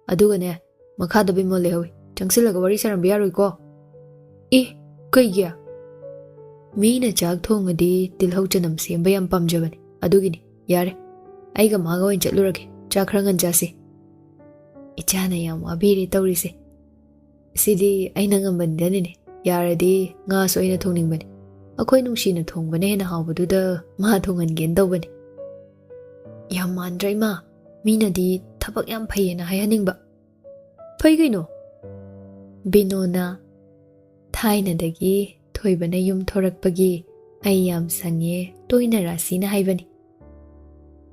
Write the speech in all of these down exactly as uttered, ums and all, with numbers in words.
ꯑꯗꯨꯒꯅꯦ, ꯃꯈꯥꯗ ꯕꯤꯃꯣꯜ ꯂꯩꯍꯧꯏ, ꯆꯪꯁꯤꯜꯂꯒ ꯋꯥꯔꯤ ꯁꯥꯔꯝꯕ ꯌꯥꯔꯣꯏꯀꯣ꯫ ꯑꯦ, ꯀꯩꯒꯤ? ꯃꯤꯅ ꯆꯥꯛ ꯊꯣꯡꯉꯗꯤ ꯇꯤꯜꯍꯧ ꯆꯅꯝ ꯁꯦꯝꯕ ꯌꯥꯝ ꯄꯥꯝꯖꯕꯅꯤ, ꯑꯗꯨꯒꯤꯅꯤ꯫ ꯌꯥꯔꯦ, ꯑꯩꯒ ꯃꯥꯒ ꯑꯣꯏꯅ ꯆꯠꯂꯨꯔꯒꯦ, ꯆꯥꯛ ꯈꯔ ꯉꯟ ꯆꯥꯁꯤ꯫ ꯏꯆꯥꯅ ꯌꯥꯝ ꯋꯥꯕꯤꯔꯦ ꯇꯧꯔꯤꯁꯦ꯫ ꯁꯤꯗꯤ ꯑꯩꯅ ꯉꯝꯕꯅꯤꯗꯅꯤꯅꯦ꯫ ꯌꯥꯔꯗꯤ ꯉꯥꯁꯨ ꯑꯩꯅ ꯊꯣꯡꯅꯤꯡꯕꯅꯤ꯫ ꯑꯩꯈꯣꯏ ꯅꯨꯡꯁꯤꯅ ꯊꯣꯡꯕꯅ ꯍꯦꯟꯅ ꯍꯥꯎꯕꯗꯨꯗ ꯃꯥ ꯊꯣꯡꯍꯟꯒꯦꯅ ꯇꯧꯕꯅꯤ꯫ ꯌꯥꯝ ꯃꯥꯟꯗ꯭ꯔꯥ ꯏꯃꯥ? ꯃꯤꯅꯗꯤ ꯊꯕꯛ ꯌꯥꯝ ꯐꯩꯌꯦꯅ ꯍꯥꯏꯍꯟꯅꯤꯡꯕ꯫ ꯐꯩ ꯀꯩꯅꯣ꯫ ꯕꯤꯅꯣꯅ ꯊꯥꯏꯅꯗꯒꯤ ꯊꯣꯏꯕꯅ ꯌꯨꯝ ꯊꯣꯔꯛꯄꯒꯤ ꯑꯩ ꯌꯥꯝ ꯁꯪꯉꯦ, ꯇꯣꯏꯅ ꯔꯥꯁꯤꯅ ꯍꯥꯏꯕꯅꯤ꯫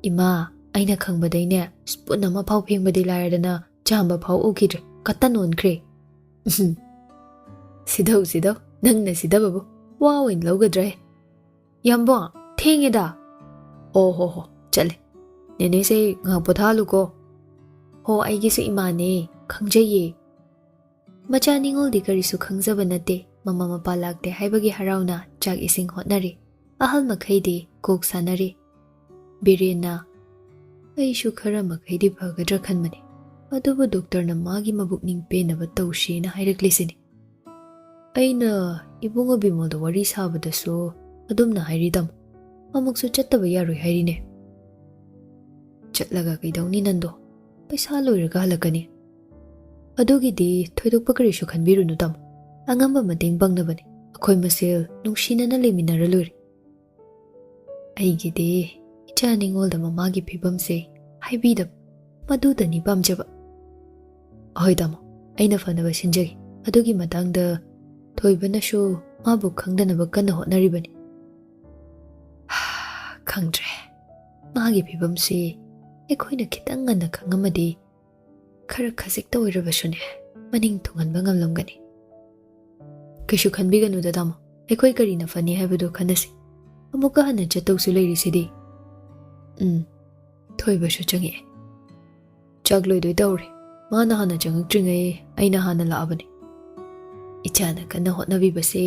ꯏꯃꯥ, ꯑꯩꯅ ꯈꯪꯕꯗꯩꯅꯦ, ꯁ꯭ꯄꯨꯟ ꯑꯃ ꯐꯥꯎ ꯐꯦꯡꯕꯗꯤ ꯂꯥꯏꯔꯗꯅ ꯆꯥꯝꯕ ꯐꯥꯎ ꯎꯈꯤꯗ꯭ꯔꯦ, ꯀꯇꯟ ꯑꯣꯟꯈ꯭ꯔꯦ꯫ ꯎꯍꯨꯝ꯫ ꯁꯤꯗꯧ, ꯁꯤꯗꯧ, ꯅꯪꯅ ꯁꯤꯗꯕꯕꯨ ꯋꯥ ꯑꯣꯏꯅ ꯂꯧꯒꯗ꯭ꯔꯥ? ꯌꯥꯝꯕꯣ, ꯊꯦꯡꯉꯦꯗ꯫ ꯑꯣ ꯍꯣ ꯍꯣ, ꯆꯠꯂꯦ꯫ ꯅꯦꯅꯦꯁꯦ ꯉꯥꯏꯍꯥꯛ ꯄꯣꯊꯥꯍꯜꯂꯨꯀꯣ꯫ ꯍꯣ, ꯑꯩꯒꯤꯁꯨ ꯏꯃꯥꯅꯦ, ꯈꯪꯖꯩꯌꯦ꯫ ꯃꯆꯥ ꯅꯤꯉꯣꯜꯗꯤ ꯀꯔꯤꯁꯨ ꯈꯪꯖꯕ ꯅꯠꯇꯦ꯫ ꯃꯃꯥ ꯃꯄꯥ ꯂꯥꯛꯇꯦ ꯍꯥꯏꯕꯒꯤ ꯍꯔꯥꯎꯅ ꯆꯥꯛ ꯏꯁꯤꯡ ꯍꯣꯠꯅꯔꯤ꯫ ꯑꯍꯜ ꯃꯈꯩꯗꯤ ꯀꯣꯛ ꯁꯥꯟꯅꯔꯤ꯫ ꯕꯤꯔꯦꯟꯅ, "ꯑꯩꯁꯨ ꯈꯔ ꯃꯈꯩꯗꯤ ꯐꯒꯗ꯭ꯔꯥ ꯈꯟꯕꯅꯤ, ꯑꯗꯨꯕꯨ ꯗꯣꯛꯇꯔꯅ ꯃꯥꯒꯤ ꯃꯕꯨꯛꯅꯤꯡ ꯄꯦꯟꯅꯕ ꯇꯧꯁꯦꯅ ꯍꯥꯏꯔꯛꯂꯤꯁꯤꯅꯤ꯫ ꯑꯩꯅ ꯏꯕꯨꯡꯉꯣ ꯕꯤꯃꯣꯜꯗ ꯋꯥꯔꯤ ꯁꯥꯕꯗꯁꯨ ꯑꯗꯨꯝꯅ ꯍꯥꯏꯔꯤ ꯇꯥꯃꯣ, ꯑꯃꯨꯛꯁꯨ ꯆꯠꯇꯕ ꯌꯥꯔꯣꯏ ꯍꯥꯏꯔꯤꯅꯦ꯫" "ꯆꯠꯂꯒ ꯀꯩꯗꯧꯅꯤ ꯅꯟꯗꯣ? ꯄꯩꯁꯥ ꯂꯣꯏꯔꯒ ꯍꯜꯂꯛꯀꯅꯤ꯫ ꯑꯗꯨꯒꯤꯗꯤ ꯊꯣꯏꯗꯣꯛꯄ ꯀꯔꯤꯁꯨ ꯈꯟꯕꯤꯔꯨꯅꯨ ꯇꯥꯃꯣ, ꯑꯉꯝꯕ ꯃꯇꯦꯡ ꯄꯥꯡꯅꯕꯅꯤ꯫ ꯑꯩꯈꯣꯏ ꯃꯁꯦꯜ ꯅꯨꯡꯁꯤꯅꯅ ꯂꯩꯃꯤꯟꯅꯔ ꯂꯣꯏꯔꯦ꯫" ꯑꯩꯒꯤꯗꯤ ꯏꯆꯥ ꯅꯤꯉꯣꯜꯗ ꯃꯃꯥꯒꯤ ꯐꯤꯕꯝꯁꯦ ꯍꯥꯏꯕꯤꯗꯕ, ꯃꯗꯨꯗꯅꯤ ꯄꯥꯝꯖꯕ꯫ "ꯍꯣꯏ ꯇꯥꯃꯣ, ꯑꯩꯅ ꯐꯅꯕ ꯁꯤꯟꯖꯒꯦ꯫ ꯑꯗꯨꯒꯤ ꯃꯇꯥꯡꯗ ꯊꯣꯏꯕꯅꯁꯨ ꯃꯥꯕꯨ ꯈꯪꯗꯅꯕ ꯀꯟꯅ ꯍꯣꯠꯅꯔꯤꯕꯅꯤ꯫" ꯈꯪꯗ꯭ꯔꯦ, ꯃꯥꯒꯤ ꯐꯤꯕꯝꯁꯤ ꯑꯩꯈꯣꯏꯅ ꯈꯤꯇꯪ ꯉꯟꯅ ꯈꯪꯉꯝꯃꯗꯤ ꯈꯔ ꯈꯖꯤꯛꯇ ꯑꯣꯏꯔꯕꯁꯨꯅꯦ, ꯃꯅꯤꯡ ꯊꯨꯡꯍꯟꯕ ꯉꯝꯂꯝꯒꯅꯤ꯫ "ꯀꯩꯁꯨ ꯈꯟꯕꯤꯒꯅꯨꯗ ꯇꯥꯃꯣ, ꯑꯩꯈꯣꯏ ꯀꯔꯤꯅ ꯐꯅꯤ ꯍꯥꯏꯕꯗꯨ ꯈꯟꯅꯁꯤ꯫ ꯑꯃꯨꯛꯀ ꯍꯟꯅ ꯆꯠꯇꯧꯁꯨ ꯂꯩꯔꯤꯁꯤꯗꯤ꯫" ꯎꯝ, ꯊꯣꯏꯕꯁꯨ ꯆꯪꯉꯛꯑꯦ꯫ "ꯆꯥꯛ ꯂꯣꯏꯗꯣꯏ ꯇꯧꯔꯦ꯫ ꯃꯥꯅ ꯍꯥꯟꯅ ꯆꯪꯉꯛꯇ꯭ꯔꯤꯉꯩ ꯑꯩꯅ ꯍꯥꯟꯅ ꯂꯥꯛꯑꯕꯅꯤ꯫ ꯏꯆꯥꯅ ꯀꯟꯅ ꯍꯣꯠꯅꯕꯤꯕꯁꯦ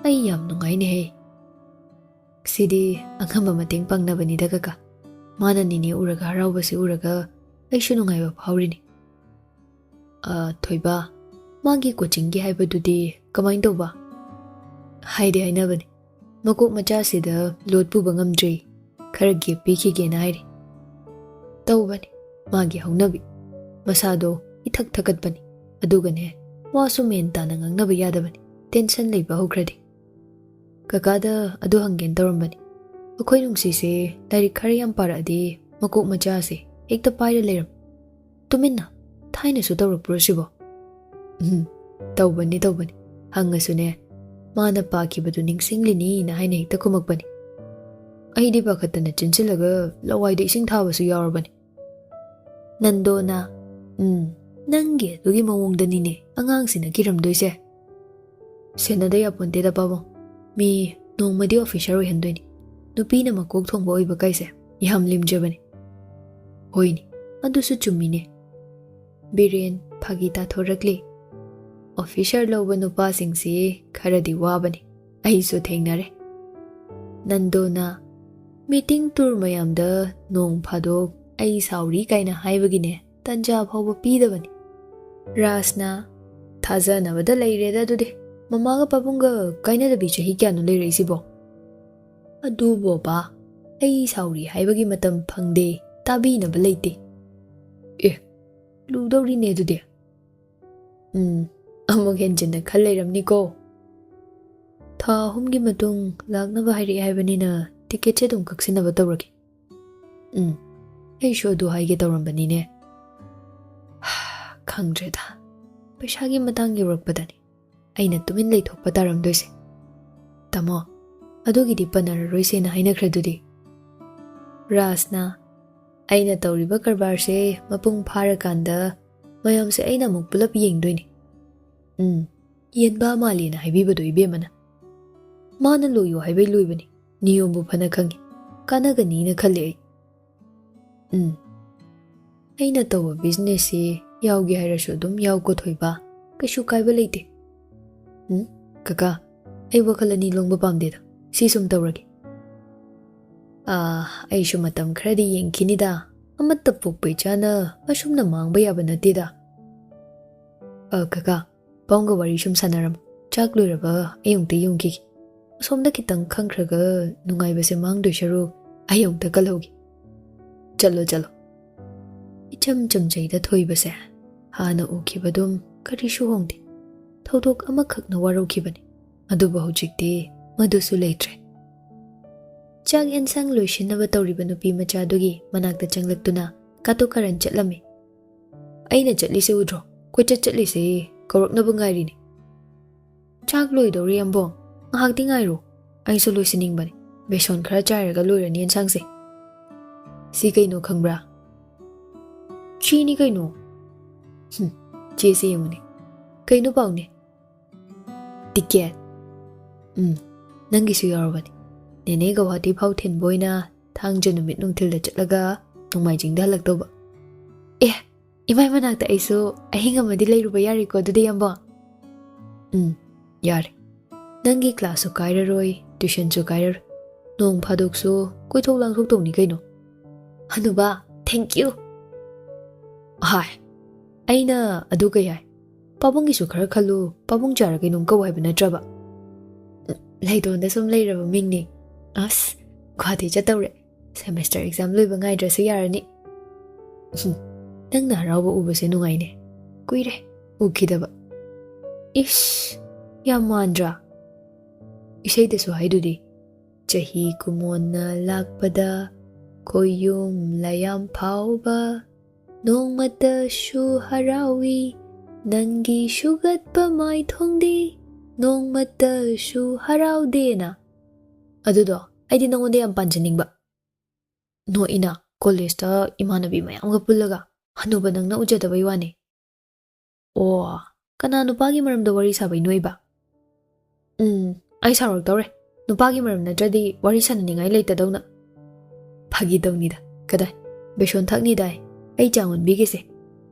ꯑꯩ ꯌꯥꯝ ꯅꯨꯡꯉꯥꯏꯅꯦꯍꯦ꯫" "ꯁꯤꯗꯤ ꯑꯉꯝꯕ ꯃꯇꯦꯡ ꯄꯥꯡꯅꯕꯅꯤꯗ ꯀꯀꯥ꯫ ꯃꯥꯅ ꯅꯤꯅꯦ ꯎꯔꯒ ꯍꯔꯥꯎꯕꯁꯤ ꯎꯔꯒ ꯑꯩꯁꯨ ꯅꯨꯡꯉꯥꯏꯕ ꯐꯥꯎꯔꯤꯅꯤ꯫" "ꯑ, ꯊꯣꯏꯕ, ꯃꯥꯒꯤ ꯀꯣꯆꯤꯡꯒꯤ ꯍꯥꯏꯕꯗꯨꯗꯤ ꯀꯃꯥꯏꯅ ꯇꯧꯕ?" "ꯍꯥꯏꯗꯤ ꯍꯥꯏꯅꯕꯅꯤ, ꯃꯀꯣꯛ ꯃꯆꯥꯁꯤꯗ ꯂꯣꯠ ꯄꯨꯕ ꯉꯝꯗ꯭ꯔꯤ, ꯈꯔ ꯒꯦꯞ ꯄꯤꯈꯤꯒꯦꯅ ꯍꯥꯏꯔꯤ꯫" ꯇꯧꯕꯅꯤ ꯃꯥꯒꯤ ꯍꯧꯅꯕꯤ, ꯃꯁꯥꯗꯣ ꯏꯊꯛ ꯊꯀꯠꯄꯅꯤ, ꯑꯗꯨꯒꯅꯦ, ꯋꯥꯁꯨ ꯃꯦꯟ ꯇꯥꯅ ꯉꯥꯡꯅꯕ ꯌꯥꯗꯕꯅꯤ, ꯇꯦꯟꯁꯟ ꯂꯩꯕ ꯍꯧꯈ꯭ꯔꯗꯤ꯫ "ꯀꯀꯥꯗ ꯑꯗꯨ ꯍꯪꯒꯦꯅ ꯇꯧꯔꯝꯕꯅꯤ, ꯑꯩꯈꯣꯏ ꯅꯨꯡꯁꯤꯁꯦ ꯂꯥꯏꯔꯤꯛ ꯈꯔ ꯌꯥꯝ ꯄꯥꯔꯛꯑꯗꯤ ꯃꯀꯣꯛ ꯃꯆꯥꯁꯦ ꯍꯦꯛꯇ ꯄꯥꯏꯔ ꯂꯩꯔꯝ꯫ ꯇꯨꯃꯤꯟꯅ, ꯊꯥꯏꯅꯁꯨ ꯇꯧꯔꯛꯄ꯭ꯔꯣ ꯁꯤꯕꯣ?" "ꯎꯝ, ꯇꯧꯕꯅꯤ, ꯇꯧꯕꯅꯤ꯫ ꯍꯪꯉꯁꯨꯅꯦ, ꯃꯥꯅ ꯄꯥꯈꯤꯕꯗꯨ ꯅꯤꯡꯁꯤꯡꯂꯤꯅꯤꯅ ꯍꯥꯏꯅ ꯍꯦꯛꯇ ꯈꯨꯝꯃꯛꯄꯅꯤ꯫ ꯑꯩꯗꯤ ꯄꯥꯈꯠꯇꯅ ꯆꯦꯟꯁꯤꯜꯂꯒ ꯂꯋꯥꯏꯗ ꯏꯁꯤꯡ ꯊꯥꯕꯁꯨ ꯌꯥꯎꯔꯕꯅꯤ꯫" ꯅꯟꯗꯣꯅ, "ꯎꯝ, ꯅꯪꯒꯤ ꯑꯗꯨꯒꯤ ꯃꯑꯣꯡꯗꯅꯤꯅꯦ ꯑꯉꯥꯡꯁꯤꯅ ꯀꯤꯔꯝꯗꯣꯏꯁꯦ꯫ ꯁꯦꯟꯅꯗ ꯌꯥꯄꯣꯟꯇꯦꯗ ꯄꯥꯕꯨꯡ꯫ ꯃꯤ ꯅꯣꯡꯃꯗꯤ ꯑꯣꯐꯤꯁꯔ ꯑꯣꯏꯍꯟꯗꯣꯏꯅꯤ꯫ ꯅꯨꯄꯤꯅ ꯃꯀꯣꯛ ꯊꯣꯡꯕ ꯑꯣꯏꯕ ꯀꯥꯏꯁꯦ ꯌꯥꯝ ꯂꯦꯝꯖꯕꯅꯤ꯫" "ꯍꯣꯏꯅꯦ, ꯑꯗꯨꯁꯨ ꯆꯨꯝꯃꯤꯅꯦ꯫" ꯕꯤꯔꯦꯟ ꯐꯥꯒꯤ ꯇꯥꯊꯣꯔꯛꯂꯤ꯫ "ꯑꯣꯐꯤꯁꯔ ꯂꯧꯕ ꯅꯨꯄꯥꯁꯤꯡꯁꯤ ꯈꯔꯗꯤ ꯋꯥꯕꯅꯤ, ꯑꯩꯁꯨ ꯊꯦꯡꯅꯔꯦ꯫" ꯅꯟꯗꯣꯅ, "ꯃꯤꯇꯤꯡ ꯇꯨꯔ ꯃꯌꯥꯝꯗ ꯅꯣꯡ ꯐꯥꯗꯣꯛ ꯑꯩ ꯁꯥꯎꯔꯤ ꯀꯥꯏꯅ ꯍꯥꯏꯕꯒꯤꯅꯦ ꯇꯟꯖꯥ ꯐꯥꯎꯕ ꯄꯤꯗꯕꯅꯤ꯫" ꯔꯥꯖꯅ, "ꯊꯥꯖꯅꯕꯗ ꯂꯩꯔꯦꯗ ꯑꯗꯨꯗꯤ꯫ ꯃꯃꯥꯒ ꯄꯥꯕꯨꯡꯒ ꯀꯥꯏꯅꯗꯕꯤ ꯆꯍꯤ ꯀꯌꯥꯅꯣ ꯂꯩꯔꯛꯏꯁꯤꯕꯣ?" "ꯑꯗꯨꯕꯣꯕ, ꯑꯩ ꯁꯥꯎꯔꯤ ꯍꯥꯏꯕꯒꯤ ꯃꯇꯝ ꯐꯪꯗꯦ, ꯇꯥꯕꯤꯅꯕ ꯂꯩꯇꯦ꯫" "ꯑꯦ, ꯂꯨꯗꯧꯔꯤꯅꯦ ꯑꯗꯨꯗꯤ꯫" "ꯎꯝ, ꯑꯃꯨꯛ ꯍꯦꯟꯖꯤꯟꯅ ꯈꯜ ꯂꯩꯔꯝꯅꯤꯀꯣ꯫" "ꯊꯥ ꯑꯍꯨꯝꯒꯤ ꯃꯇꯨꯡ ꯂꯥꯛꯅꯕ ꯍꯥꯏꯔꯛꯑꯦ ꯍꯥꯏꯕꯅꯤꯅ ꯇꯤꯀꯦꯠꯁꯦ ꯑꯗꯨꯝ ꯀꯛꯁꯤꯟꯅꯕ ꯇꯧꯔꯒꯦ꯫" "ꯎꯝ, ꯑꯩꯁꯨ ꯑꯗꯨ ꯍꯥꯏꯒꯦ ꯇꯧꯔꯝꯕꯅꯤꯅꯦ꯫" "ꯈꯪꯗ꯭ꯔꯦꯗ, ꯄꯩꯁꯥꯒꯤ ꯃꯇꯥꯡ ꯌꯧꯔꯛꯄꯗꯅꯤ ꯑꯩꯅ ꯇꯨꯃꯤꯟ ꯂꯩꯊꯣꯛꯄ ꯇꯥꯔꯝꯗꯣꯏꯁꯦ꯫ ꯇꯥꯃꯣ, ꯑꯗꯨꯒꯤꯗꯤ ꯄꯟꯅꯔꯔꯣꯏꯁꯦꯅ ꯍꯥꯏꯅꯈ꯭ꯔꯗꯨꯗꯤ꯫" ꯔꯥꯖꯅ, "ꯑꯩꯅ ꯇꯧꯔꯤꯕ ꯀꯔꯕꯥꯔꯁꯦ ꯃꯄꯨꯡ ꯐꯥꯔꯀꯥꯟꯗ ꯃꯌꯥꯝꯁꯦ ꯑꯩꯅ ꯑꯃꯨꯛ ꯄꯨꯂꯞ ꯌꯦꯡꯗꯣꯏꯅꯤ꯫" "ꯎꯝ, ꯌꯦꯟꯕ ꯃꯥꯜꯂꯦꯅ ꯍꯥꯏꯕꯤꯕꯗꯣ ꯏꯕꯦꯝꯃꯅ꯫ ꯃꯥꯅ ꯂꯣꯏꯌꯣ ꯍꯥꯏꯕꯩ ꯂꯣꯏꯕꯅꯤ, ꯅꯤꯌꯣꯝꯕꯨ ꯐꯅ ꯈꯪꯉꯤ, ꯀꯥꯟꯅꯒꯅꯤꯅ ꯈꯜꯂꯤ ꯑꯩ꯫" "ꯎꯝ, ꯑꯩꯅ ꯇꯧꯕ ꯕꯤꯖꯤꯅꯦꯁꯁꯤ ꯌꯥꯎꯒꯦ ꯍꯥꯏꯔꯁꯨ ꯑꯗꯨꯝ ꯌꯥꯎꯀꯣ ꯊꯣꯏꯕ, ꯀꯩꯁꯨ ꯀꯥꯏꯕ ꯂꯩꯇꯦ꯫" "ꯎꯝ, ꯀꯀꯥ, ꯑꯩ ꯋꯥꯈꯜ ꯑꯅꯤ ꯂꯣꯡꯕ ꯄꯥꯝꯗꯦꯗ, ꯁꯤ ꯁꯨꯝ ꯇꯧꯔꯒꯦ꯫" "ꯑꯥ, ꯑꯩꯁꯨ ꯃꯇꯝ ꯈꯔꯗꯤ ꯌꯦꯡꯈꯤꯅꯤꯗ, ꯑꯃꯠꯇ ꯄꯣꯛꯄ ꯏꯆꯥꯅ ꯑꯁꯨꯝꯅ ꯃꯥꯡꯕ ꯌꯥꯕ ꯅꯠꯇꯦꯗ꯫" "ꯑ, ꯀꯀꯥ, ꯄꯥꯕꯨꯡꯒ ꯋꯥꯔꯤ ꯁꯨꯝ ꯁꯥꯟꯅꯔꯝꯃꯣ꯫ ꯆꯥꯛ ꯂꯣꯏꯔꯕ ꯑꯩ ꯑꯃꯨꯛꯇ ꯌꯦꯡꯈꯤꯒꯦ꯫ ꯑꯁꯣꯝꯗ ꯈꯤꯇꯪ ꯈꯪꯈ꯭ꯔꯒ ꯅꯨꯡꯉꯥꯏꯕꯁꯦ ꯃꯥꯡꯗꯣꯏ ꯁꯔꯨꯛ ꯑꯩ ꯑꯃꯨꯛꯇ ꯀꯜꯍꯧꯒꯦ꯫ ꯆꯠꯂꯣ, ꯆꯠꯂꯣ꯫" ꯏꯆꯝ ꯆꯝꯖꯩꯗ ꯊꯣꯏꯕꯁꯦ ꯍꯥꯟꯅ ꯎꯈꯤꯕꯗꯨꯝ ꯀꯔꯤꯁꯨ ꯍꯣꯡꯗꯦ꯫ ꯊꯧꯗꯣꯛ ꯑꯃꯈꯛꯅ ꯋꯥꯔꯧꯈꯤꯕꯅꯤ, ꯑꯗꯨꯕꯨ ꯍꯧꯖꯤꯛꯇꯤ ꯃꯗꯨꯁꯨ ꯂꯩꯇ꯭ꯔꯦ꯫ ꯆꯥꯛ ꯌꯦꯟꯁꯥꯡ ꯂꯣꯏꯁꯤꯟꯅꯕ ꯇꯧꯔꯤꯕ ꯅꯨꯄꯤ ꯃꯆꯥꯗꯨꯒꯤ ꯃꯅꯥꯛꯇ ꯆꯪꯂꯛꯇꯨꯅ ꯀꯥꯇꯨ ꯀꯥꯔꯟ ꯆꯠꯂꯝꯃꯤ꯫ "ꯑꯩꯅ ꯆꯠꯂꯤꯁꯦ ꯎꯗ꯭ꯔꯣ? ꯀꯣꯏꯆꯠ ꯆꯠꯂꯤꯁꯦ ꯀꯧꯔꯛꯅꯕ ꯉꯥꯏꯔꯤꯅꯤ꯫" "ꯆꯥꯛ ꯂꯣꯏꯗꯧꯔꯦ, ꯌꯥꯝꯕꯣꯡ꯫ ꯉꯥꯏꯍꯥꯛꯇꯤ ꯉꯥꯏꯔꯣ꯫ ꯑꯩꯁꯨ ꯂꯣꯏꯁꯤꯟꯅꯤꯡꯕꯅꯤ꯫ ꯕꯦꯁꯣꯟ ꯈꯔ ꯆꯥꯏꯔꯒ ꯂꯣꯏꯔꯅꯤ ꯌꯦꯟꯁꯥꯡꯁꯦ꯫" "ꯁꯤ ꯀꯩꯅꯣ ꯈꯪꯕ꯭ꯔꯥ?" "ꯆꯦꯅꯤ ꯀꯩꯅꯣ꯫" "ꯍꯨꯝ, ꯆꯦꯁꯦ ꯌꯦꯡꯉꯨꯅꯦ꯫ ꯀꯩꯅꯣ ꯄꯥꯎꯅꯦ?" "ꯇꯤꯀꯦꯠ꯫" "ꯎꯝ, ꯅꯪꯒꯤꯁꯨ ꯌꯥꯎꯔꯕꯅꯤ꯫ ꯅꯦꯅꯦ ꯒꯧꯍꯥꯇꯤ ꯐꯥꯎ ꯊꯤꯟꯕ ꯑꯣꯏꯅ ꯊꯥꯡꯖ ꯅꯨꯃꯤꯠ ꯅꯨꯡꯊꯤꯜꯗ ꯆꯠꯂꯒ ꯅꯣꯡꯃꯥꯏꯖꯤꯡꯗ ꯍꯜꯂꯛꯇꯧꯕ꯫" "ꯑꯦ, ꯏꯃꯥꯏ ꯃꯅꯥꯛꯇ ꯑꯩꯁꯨ ꯑꯍꯤꯡ ꯑꯃꯗꯤ ꯂꯩꯔꯨꯕ ꯌꯥꯔꯦꯀꯣ ꯑꯗꯨꯗꯤ, ꯌꯥꯝꯕꯣꯡ?" "ꯎꯝ, ꯌꯥꯔꯦ꯫ ꯅꯪꯒꯤ ꯀ꯭ꯂꯥꯁꯁꯨ ꯀꯥꯏꯔꯔꯣꯏ, ꯇ꯭ꯌꯨꯁꯟꯁꯨ ꯀꯥꯏꯔꯔꯣꯏ꯫ ꯅꯣꯡ ꯐꯥꯗꯣꯛꯁꯨ ꯀꯣꯏꯊꯣꯛ ꯂꯥꯡꯊꯣꯛ ꯇꯧꯅꯤ ꯀꯩꯅꯣ꯫" "ꯍꯅꯨꯕ, thank you꯫" "ꯍꯥꯏ, ꯑꯩꯅ ꯑꯗꯨ ꯀꯩ ꯍꯥꯏ? ꯄꯥꯕꯨꯡꯒꯤꯁꯨ ꯈꯔ ꯈꯜꯂꯨ, ꯄꯥꯕꯨꯡ ꯆꯥꯔ ꯀꯩꯅꯣꯝ ꯀꯧ ꯍꯥꯏꯕ ꯅꯠꯇ꯭ꯔꯕ?" "ꯂꯩꯇꯣꯟꯗ ꯁꯨꯝ ꯂꯩꯔꯕ ꯃꯤꯡꯅꯤ꯫" "ꯑꯁ, ꯒꯨꯍꯥꯇꯤ ꯆꯠꯇꯧꯔꯦ꯫ ꯁꯦꯃꯦꯁꯇꯔ ꯑꯦꯛꯖꯥꯝ ꯂꯣꯏꯕ ꯉꯥꯏꯗ꯭ꯔꯁꯨ ꯌꯥꯔꯅꯤ꯫" "ꯍꯨꯝ, ꯅꯪꯅ ꯍꯔꯥꯎꯕ ꯎꯕꯁꯦ ꯅꯨꯡꯉꯥꯏꯅꯦ꯫ ꯀꯨꯏꯔꯦ ꯎꯈꯤꯗꯕ꯫" "ꯏꯁ, ꯌꯥꯝ ꯃꯥꯟꯗ꯭ꯔꯥ? ꯏꯁꯩꯗꯁꯨ ꯍꯥꯏꯗꯨꯗꯤ, 'ꯆꯍꯤ ꯀꯨꯃꯣꯟꯅ ꯂꯥꯛꯄꯗ ꯈꯣꯏꯌꯨꯝ ꯂꯥꯏꯌꯥꯝ ꯐꯥꯎꯕ, ꯅꯣꯡꯃꯇꯁꯨ ꯍꯔꯥꯎꯏ, ꯅꯪꯒꯤ ꯁꯨꯒꯠꯄ ꯃꯥꯏꯊꯣꯡꯗꯤ ꯅꯣꯡꯃꯇꯁꯨ ꯍꯔꯥꯎꯗꯦꯅ.'" "ꯑꯗꯨꯗꯣ ꯑꯩꯗꯤ ꯅꯉꯣꯟꯗ ꯌꯥꯝ ꯄꯥꯟꯖꯅꯤꯡꯕ꯫ ꯅꯣꯛꯏꯅ, ꯀꯣꯂꯦꯖꯇ ꯏꯃꯥꯟꯅꯕꯤ ꯃꯌꯥꯝꯒ ꯄꯨꯜꯂꯒ ꯍꯅꯨꯕ ꯅꯪꯅ ꯎꯖꯗꯕꯩ ꯋꯥꯅꯤ꯫" "ꯑꯣ, ꯀꯅꯥ ꯅꯨꯄꯥꯒꯤ ꯃꯔꯝꯗ ꯋꯥꯔꯤ ꯁꯥꯕꯩ ꯅꯣꯏꯕ?" "ꯎꯝ, ꯑꯩ ꯁꯥꯎꯔꯛꯇꯧꯔꯦ꯫ ꯅꯨꯄꯥꯒꯤ ꯃꯔꯝ ꯅꯠꯇ꯭ꯔꯗꯤ ꯋꯥꯔꯤ ꯁꯥꯟꯅꯅꯤꯡꯉꯥꯏ ꯂꯩꯇꯗꯧꯅ꯫" "ꯐꯥꯒꯤ ꯇꯧꯅꯤꯗ꯫ ꯀꯗꯥꯏ, ꯕꯦꯁꯣꯟ ꯊꯛꯅꯤꯗꯥꯏ? ꯑꯩ ꯆꯥ ꯑꯣꯟꯕꯤꯒꯦꯁꯦ꯫"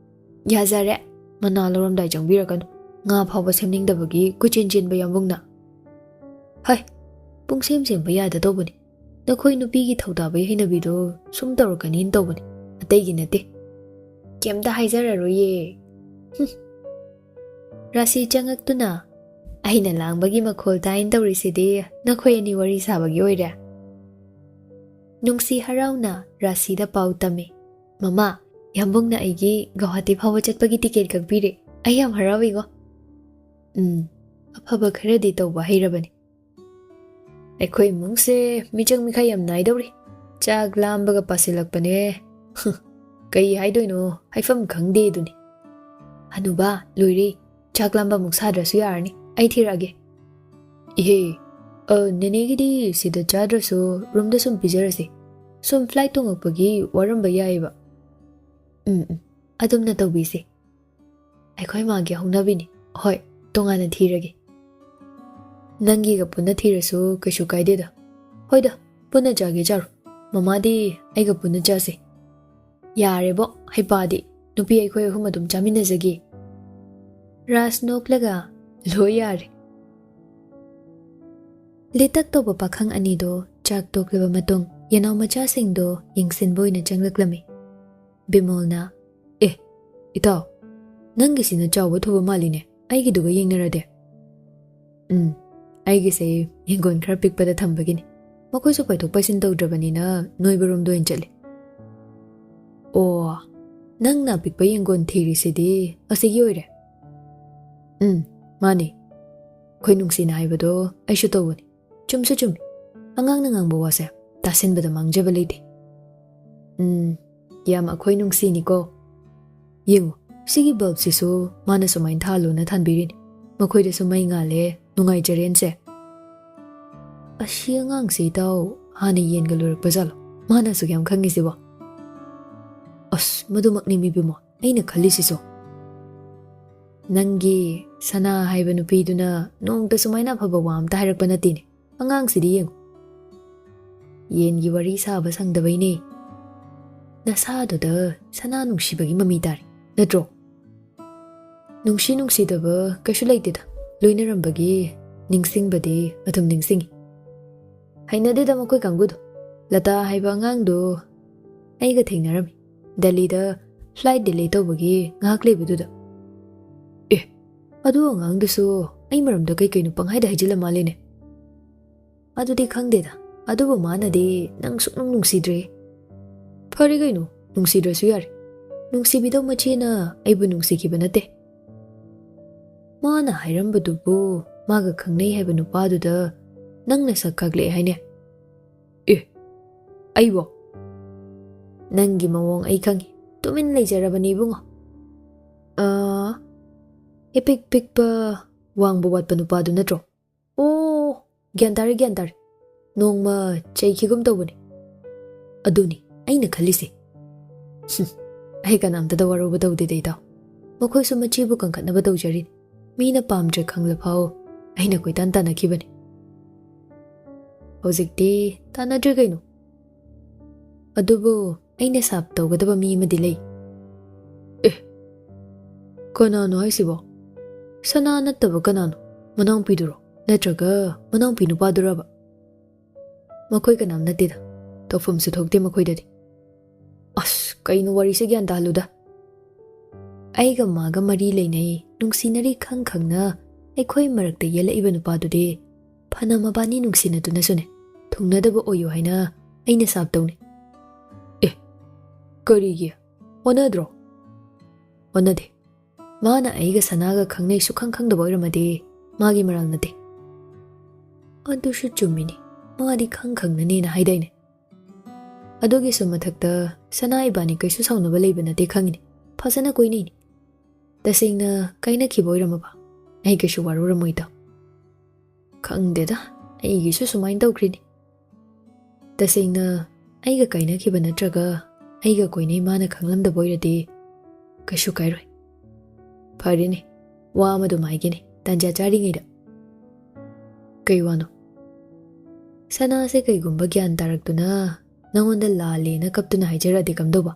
"ꯌꯥꯖꯔꯦ꯫ ꯃꯅꯥ ꯂꯧꯔꯝꯗꯥꯏ ꯆꯪꯕꯤꯔꯛꯀꯅꯨ꯫ ꯉꯥ ꯐꯥꯎꯕ ꯁꯦꯝꯅꯤꯡꯗꯕꯒꯤ ꯀꯣꯏꯆꯦꯟ ꯆꯦꯟꯕ ꯌꯥꯝꯕꯨꯡꯅ꯫" "ꯍꯩ, ꯄꯨꯡꯁꯦꯝ ꯁꯦꯝꯕ ꯌꯥꯗ ꯇꯧꯕꯅꯤ꯫ ꯅꯈꯣꯏ ꯅꯨꯄꯤꯒꯤ ꯊꯧꯗꯥꯕꯩ ꯍꯩꯅꯕꯤꯗꯣ ꯁꯨꯝ ꯇꯧꯔꯛꯀꯅꯤꯅ ꯇꯧꯕꯅꯤ, ꯑꯇꯩꯒꯤ ꯅꯠꯇꯦ꯫ ꯀꯩꯝꯇ ꯍꯥꯏꯖꯔꯔꯣꯏꯌꯦ꯫" "ꯍꯨꯝ, ꯔꯥꯁꯤ ꯆꯪꯉꯛꯇꯨꯅ, "ꯑꯩꯅ ꯂꯥꯡꯕꯒꯤ ꯃꯈꯣꯜ ꯇꯥꯏꯅ ꯇꯧꯔꯤꯁꯤꯗꯤ ꯅꯈꯣꯏ ꯑꯅꯤ ꯋꯥꯔꯤ ꯁꯥꯕꯒꯤ ꯑꯣꯏꯔꯦ?" ꯅꯨꯡꯁꯤ ꯍꯔꯥꯎꯅ ꯔꯥꯁꯤꯗ ꯄꯥꯎ ꯇꯝꯃꯤ, "ꯃꯃꯥ, ꯌꯥꯝꯕꯨꯡꯅ ꯑꯩꯒꯤ ꯒꯧꯍꯥꯇꯤ ꯐꯥꯎꯕ ꯆꯠꯄꯒꯤ ꯇꯤꯀꯦꯠ ꯀꯛꯄꯤꯔꯦ꯫ ꯑꯩ ꯌꯥꯝ ꯍꯔꯥꯎꯏꯉꯣ꯫ ꯎꯝ, ꯑꯐꯕ ꯈꯔꯗꯤ ꯇꯧꯕ ꯍꯩꯔꯕꯅꯤ꯫ ꯑꯩꯈꯣꯏ ꯏꯃꯨꯡꯁꯦ ꯃꯤꯆꯪ ꯃꯤꯈꯥꯏ ꯌꯥꯝ ꯅꯥꯏꯗꯧꯔꯤ꯫ ꯆꯥꯛ ꯂꯥꯝꯕꯒ ꯄꯥꯁꯤꯜꯂꯛꯄꯅꯦ꯫ ꯀꯩ ꯍꯥꯏꯗꯣꯏꯅꯣ, ꯍꯥꯏꯐꯝ ꯈꯪꯗꯦ ꯑꯗꯨꯅꯤ꯫ ꯍꯅꯨꯕꯥ, ꯂꯣꯏꯔꯦ꯫ ꯆꯥꯛ ꯂꯥꯝꯕ ꯑꯃꯨꯛ ꯁꯥꯗ꯭ꯔꯁꯨ ꯌꯥꯔꯅꯤ꯫ ꯑꯩ ꯊꯤꯔꯛꯑꯒꯦ꯫" "ꯏꯍꯦ, ꯑ, ꯅꯦꯅꯦꯒꯤꯗꯤ ꯁꯤꯗ ꯆꯥꯗ꯭ꯔꯁꯨ ꯔꯨꯝꯗ ꯁꯨꯝ ꯄꯤꯖꯔꯁꯦ꯫ ꯁꯨꯝ ꯐ꯭ꯂꯥꯏꯠ ꯇꯣꯡꯉꯛꯄꯒꯤ ꯋꯥꯔꯝꯕ ꯌꯥꯏꯌꯦꯕ꯫" "ꯎꯝ, ꯎꯝ, ꯑꯗꯨꯝꯅ ꯇꯧꯕꯤꯁꯦ꯫ ꯑꯩꯈꯣꯏ ꯃꯥꯒꯤ ꯍꯧꯅꯕꯤꯅꯤ꯫ ꯍꯣꯏ, ꯇꯣꯉꯥꯟꯅ ꯊꯤꯔꯒꯦ꯫" "ꯅꯪꯒꯤꯒ ꯄꯨꯟꯅ ꯊꯤꯔꯁꯨ ꯀꯩꯁꯨ ꯀꯥꯏꯗꯦꯗ꯫" "ꯍꯣꯏꯗ, ꯄꯨꯟꯅ ꯆꯥꯒꯦ ꯆꯥꯔꯣ꯫ ꯃꯃꯥꯗꯤ ꯑꯩꯒ ꯄꯨꯟꯅ ꯆꯥꯁꯦ꯫" "ꯌꯥꯔꯦꯕꯣ, ꯍꯩꯄꯥꯗꯤ꯫ ꯅꯨꯄꯤ ꯑꯩꯈꯣꯏ ꯑꯍꯨꯝ ꯑꯗꯨꯝ ꯆꯥꯃꯤꯟꯅꯖꯒꯦ꯫" ꯔꯥꯖ ꯅꯣꯛꯂꯒ, "ꯂꯣꯏ ꯌꯥꯔꯦ꯫" ꯂꯤꯇꯛ ꯇꯧꯕ ꯄꯥꯈꯪ ꯑꯅꯤꯗꯣ ꯆꯥꯛ ꯇꯣꯛꯂꯕ ꯃꯇꯨꯡ ꯌꯦꯅꯥꯎ ꯃꯆꯥꯁꯤꯡꯗꯣ ꯌꯦꯡꯁꯤꯟꯕ ꯑꯣꯏꯅ ꯆꯪꯂꯛꯂꯝꯃꯤ꯫ ꯕꯤꯃꯣꯜꯅ, "ꯑꯦ, ꯏꯇꯥꯎ, ꯅꯪꯒꯤꯁꯤꯅ ꯆꯥꯎꯕ ꯊꯨꯕ ꯃꯥꯜꯂꯤꯅꯦ, ꯑꯩꯒꯤꯗꯨꯒ ꯌꯦꯡꯅꯔꯗꯤ?" "ꯎꯝ, ꯑꯩꯒꯤꯁꯦ ꯌꯦꯡꯒꯣꯟ ꯈꯔ ꯄꯤꯛꯄꯗ ꯊꯝꯕꯒꯤꯅꯤ꯫ ꯃꯈꯣꯏꯁꯨ ꯄꯥꯏꯊꯣꯛ ꯄꯥꯏꯁꯤꯟ ꯇꯧꯗ꯭ꯔꯕꯅꯤꯅ ꯅꯣꯏꯕꯔꯣꯝꯗ ꯑꯣꯏꯅ ꯆꯠꯂꯤ꯫" "ꯑꯣ, ꯅꯪꯅ ꯑꯄꯤꯛꯄ ꯌꯦꯡꯒꯣꯟ ꯊꯤꯔꯤꯁꯤꯗꯤ ꯑꯁꯤꯒꯤ ꯑꯣꯏꯔꯦ?" "ꯎꯝ, ꯃꯥꯅꯤ꯫ ꯑꯩꯈꯣꯏ ꯅꯨꯡꯁꯤꯅ ꯍꯥꯏꯕꯗꯣ ꯑꯩꯁꯨ ꯇꯧꯕꯅꯤ꯫ ꯆꯨꯝꯁꯨ ꯆꯨꯝꯃꯤ꯫ ꯑꯉꯥꯡꯅ ꯉꯥꯡꯕ ꯋꯥꯁꯦ ꯇꯥꯁꯤꯟꯕꯗ ꯃꯥꯡꯖꯕ ꯂꯩꯇꯦ꯫" "ꯎꯝ, ꯌꯥꯝ ꯑꯩꯈꯣꯏ ꯅꯨꯡꯁꯤꯅꯤꯀꯣ꯫ ꯌꯦꯡꯉꯨ, ꯁꯤꯒꯤ ꯕꯜꯕꯁꯤꯁꯨ ꯃꯥꯅ ꯁꯨꯃꯥꯏꯅ ꯊꯥꯜꯂꯣꯅ ꯊꯥꯟꯕꯤꯔꯤꯅꯤ꯫ ꯃꯈꯣꯏꯗꯁꯨ ꯃꯩ ꯉꯥꯜꯂꯦ, ꯅꯨꯡꯉꯥꯏꯖꯔꯦꯅꯁꯦ꯫" "ꯑꯁꯤ ꯑꯉꯥꯡꯁꯤ ꯏꯇꯥꯎ ꯍꯥꯟꯅ ꯌꯦꯟꯒ ꯂꯣꯏꯔꯛꯄ ꯖꯥꯠꯂꯣ? ꯃꯥꯅ ꯑꯁꯨꯛ ꯌꯥꯝ ꯈꯪꯉꯤꯁꯤꯕꯣ?" "ꯑꯁ, ꯃꯗꯨꯃꯛꯅꯤ ꯃꯤꯕꯤꯃꯣ ꯑꯩꯅ ꯈꯜꯂꯤꯁꯤꯁꯨ꯫ ꯅꯪꯒꯤ ꯁꯅꯥ ꯍꯥꯏꯕ ꯅꯨꯄꯤꯗꯨꯅ ꯅꯣꯡꯇ ꯁꯨꯃꯥꯏꯅ ꯑꯐꯕ ꯋꯥ ꯑꯝꯇ ꯍꯥꯏꯔꯛꯄ ꯅꯠꯇꯦꯅꯦ꯫ ꯑꯉꯥꯡꯁꯤꯗꯤ ꯌꯦꯡꯉꯨ꯫ ꯌꯦꯟꯒꯤ ꯋꯥꯔꯤ ꯁꯥꯕ ꯁꯪꯗꯕꯩꯅꯦ꯫ ꯅꯁꯥꯗꯨꯗ ꯁꯅꯥ ꯅꯨꯡꯁꯤꯕꯒꯤ ꯃꯃꯤ ꯇꯥꯔꯦ, ꯅꯠꯇ꯭ꯔꯣ?" "ꯅꯨꯡꯁꯤ ꯅꯨꯡꯁꯤꯗꯕ ꯀꯩꯁꯨ ꯂꯩꯇꯦꯗ꯫ ꯂꯣꯏꯅꯔꯝꯕꯒꯤ ꯅꯤꯡꯁꯤꯡꯕꯗꯤ ꯑꯗꯨꯝ ꯅꯤꯡꯁꯤꯡꯉꯤ꯫" "ꯍꯩꯅꯗꯦꯗ ꯃꯈꯣꯏ ꯀꯥꯡꯕꯨꯗꯣ꯫ ꯂꯇꯥ ꯍꯥꯏꯕ ꯑꯉꯥꯡꯗꯣ ꯑꯩꯒ ꯊꯦꯡꯅꯔꯝꯃꯤ, ꯗꯦꯜꯂꯤꯗ ꯐ꯭ꯂꯥꯏꯠ ꯗꯤꯂꯦ ꯇꯧꯕꯒꯤ ꯉꯥꯏꯍꯥꯛ ꯂꯩꯕꯗꯨꯗ꯫" "ꯑꯦ, ꯑꯗꯨ ꯑꯉꯥꯡꯗꯨꯁꯨ ꯑꯩ ꯃꯔꯝꯗ ꯀꯩ ꯀꯩꯅꯣ ꯄꯪꯍꯥꯏꯗ ꯍꯥꯏꯖꯤꯜꯂ ꯃꯥꯜꯂꯦꯅꯦ꯫ ꯑꯗꯨꯗꯤ ꯈꯪꯗꯦꯗ, ꯑꯗꯨꯕꯨ ꯃꯥꯅꯗꯤ ꯅꯪ ꯁꯨꯛꯅꯨꯡ ꯅꯨꯡꯁꯤꯗ꯭ꯔꯦ꯫ ꯐꯔꯦ ꯀꯩꯅꯣ, ꯅꯨꯡꯁꯤꯗ꯭ꯔꯁꯨ ꯌꯥꯔꯦ꯫ ꯅꯨꯡꯁꯤꯕꯤꯗꯧ ꯃꯆꯦꯅ ꯑꯩꯕꯨ ꯅꯨꯡꯁꯤꯈꯤꯕ ꯅꯠꯇꯦ꯫ ꯃꯥꯅ ꯍꯥꯏꯔꯝꯕꯗꯨꯕꯨ ꯃꯥꯒ ꯈꯪꯅꯩ ꯍꯥꯏꯕ ꯅꯨꯄꯥꯗꯨꯗ ꯅꯪꯅ ꯁꯛ ꯈꯥꯛꯂꯛꯑꯦ ꯍꯥꯏꯅꯦ? ꯑꯦ, ꯑꯩꯕꯣ? ꯅꯪꯒꯤ ꯃꯑꯣꯡ ꯑꯩ ꯈꯪꯉꯤ꯫ ꯇꯨꯃꯤꯟ ꯂꯩꯖꯔꯕꯅꯤ ꯏꯕꯨꯡꯉꯣ꯫ ꯑꯥ, ꯏꯄꯤꯛ ꯄꯤꯛꯄ, ꯋꯥꯡꯕ ꯋꯥꯠꯄ ꯅꯨꯄꯥꯗꯨ ꯅꯠꯇ꯭ꯔꯣ? ꯑꯣ, ꯒ꯭ꯌꯥꯟ ꯇꯥꯔꯦ, ꯒ꯭ꯌꯥꯟ ꯇꯥꯔꯦ꯫ ꯅꯣꯡꯃ ꯆꯩꯈꯤꯒꯨꯝ ꯇꯧꯕꯅꯦ꯫ ꯑꯗꯨꯅꯤ ꯑꯩꯅ ꯈꯜꯂꯤꯁꯦ꯫ ꯍꯨꯝ, ꯑꯩ ꯀꯅꯥꯝꯇꯗ ꯋꯥꯔꯧꯕ ꯇꯧꯗꯦꯗ, ꯏꯇꯥꯎ꯫ ꯃꯈꯣꯏꯁꯨ ꯃꯆꯦꯕꯨ ꯀꯟꯈꯠꯅꯕ ꯇꯧꯖꯔꯤꯅꯤ꯫ ꯃꯤꯅ ꯄꯥꯝꯗ꯭ꯔꯦ ꯈꯪꯂꯐꯥꯎ ꯑꯩꯅ ꯀꯣꯏꯇꯥꯟ ꯇꯥꯟꯅꯈꯤꯕꯅꯤ꯫ ꯍꯧꯖꯤꯛꯇꯤ ꯇꯥꯟꯅꯗ꯭ꯔꯦ ꯀꯩꯅꯣ꯫ ꯑꯗꯨꯕꯨ ꯑꯩꯅ ꯁꯥꯞ ꯇꯧꯒꯗꯕ ꯃꯤ ꯑꯃꯗꯤ ꯂꯩ꯫ ꯑꯦ, ꯀꯅꯥꯅꯣ ꯍꯥꯏꯁꯤꯕꯣ? ꯁꯅꯥ ꯅꯠꯇꯕ ꯀꯅꯥꯅꯣ? ꯃꯅꯥꯎꯄꯤꯗꯨꯔꯣ? ꯅꯠꯇ꯭ꯔꯒ ꯃꯅꯥꯎꯄꯤ ꯅꯨꯄꯥꯗꯨꯔꯕ? ꯃꯈꯣꯏ ꯀꯅꯥꯝ ꯅꯠꯇꯦꯗ꯫ ꯇꯧꯐꯝꯁꯨ ꯊꯣꯛꯇꯦ ꯃꯈꯣꯏꯗꯗꯤ꯫ ꯑꯁ, ꯀꯩꯅꯣ ꯋꯥꯔꯤꯁꯦ ꯒ꯭ꯌꯥꯟ ꯇꯥꯍꯜꯂꯨꯗ꯫ ꯑꯩꯒ ꯃꯥꯒ ꯃꯔꯤ ꯂꯩꯅꯩ, ꯅꯨꯡꯁꯤꯅꯔꯤ ꯈꯪ ꯈꯪꯅ ꯑꯩꯈꯣꯏ ꯃꯔꯛꯇ ꯌꯦꯜꯂꯛꯏꯕ ꯅꯨꯄꯥꯗꯨꯗꯤ ꯐꯅ ꯃꯕꯥꯅꯤ ꯅꯨꯡꯁꯤꯅꯗꯨꯅꯁꯨꯅꯦ, ꯊꯨꯡꯅꯗꯕ ꯑꯣꯏꯌꯨ ꯍꯥꯏꯅ ꯑꯩꯅ ꯁꯥꯞ ꯇꯧꯅꯤ꯫ ꯑꯦ, ꯀꯔꯤꯒꯤ? ꯑꯣꯟꯅꯗ꯭ꯔꯣ? ꯑꯣꯟꯅꯗꯦ꯫ ꯃꯥꯅ ꯑꯩꯒ ꯁꯅꯥꯒ ꯈꯪꯅꯩ ꯁꯨꯈꯪ ꯈꯪꯗꯕ ꯑꯣꯏꯔꯝꯃꯗꯤ ꯃꯥꯒꯤ ꯃꯔꯥꯜ ꯅꯠꯇꯦ꯫ ꯑꯗꯨꯁꯨ ꯆꯨꯝꯃꯤꯅꯤ, ꯃꯥꯗꯤ ꯈꯪ ꯈꯪꯅꯅꯦꯅ ꯍꯥꯏꯗꯥꯏꯅꯦ? ꯑꯗꯨꯒꯤꯁꯨ ꯃꯊꯛꯇ ꯁꯅꯥ ꯏꯕꯥꯅꯤ ꯀꯩꯁꯨ ꯁꯥꯎꯅꯕ ꯂꯩꯕ ꯅꯠꯇꯦ ꯈꯪꯉꯤꯅꯦ, ꯐꯖꯅ ꯀꯣꯏꯅꯩꯅꯤ꯫ ꯇꯁꯦꯡꯅ ꯀꯥꯏꯅꯈꯤꯕ ꯑꯣꯏꯔꯝꯃꯕ ꯑꯩ ꯀꯩꯁꯨ ꯋꯥꯔꯧꯔꯝꯃꯣꯏꯗ꯫ ꯈꯪꯗꯦꯗ, ꯑꯩꯒꯤꯁꯨ ꯁꯨꯃꯥꯏꯅ ꯇꯧꯈ꯭ꯔꯤꯅꯤ꯫ ꯇꯁꯦꯡꯅ ꯑꯩꯒ ꯀꯥꯏꯅꯈꯤꯕ ꯅꯠꯇ꯭ꯔꯒ ꯑꯩꯒ ꯀꯣꯏꯅꯩ ꯃꯥꯅ ꯈꯪꯂꯝꯗꯕ ꯑꯣꯏꯔꯗꯤ ꯀꯩꯁꯨ ꯀꯥꯏꯔꯣꯏ꯫ ꯐꯔꯦꯅꯦ, ꯋꯥ ꯑꯃꯗꯨꯝ ꯍꯥꯏꯒꯦꯅꯦ, ꯇꯥꯟꯖꯥ ꯆꯥꯔꯤꯉꯩꯗ꯫ ꯀꯩ ꯋꯥꯅꯣ? ꯁꯅꯥꯁꯦ ꯀꯩꯒꯨꯝꯕ ꯒ꯭ꯌꯥꯟ ꯇꯥꯔꯛꯇꯨꯅ ꯅꯉꯣꯟꯗ ꯂꯥꯜꯂꯦꯅ ꯀꯞꯇꯨꯅ ꯍꯥꯏꯖꯔꯛꯑꯗꯤ ꯀꯝꯗꯧꯕ?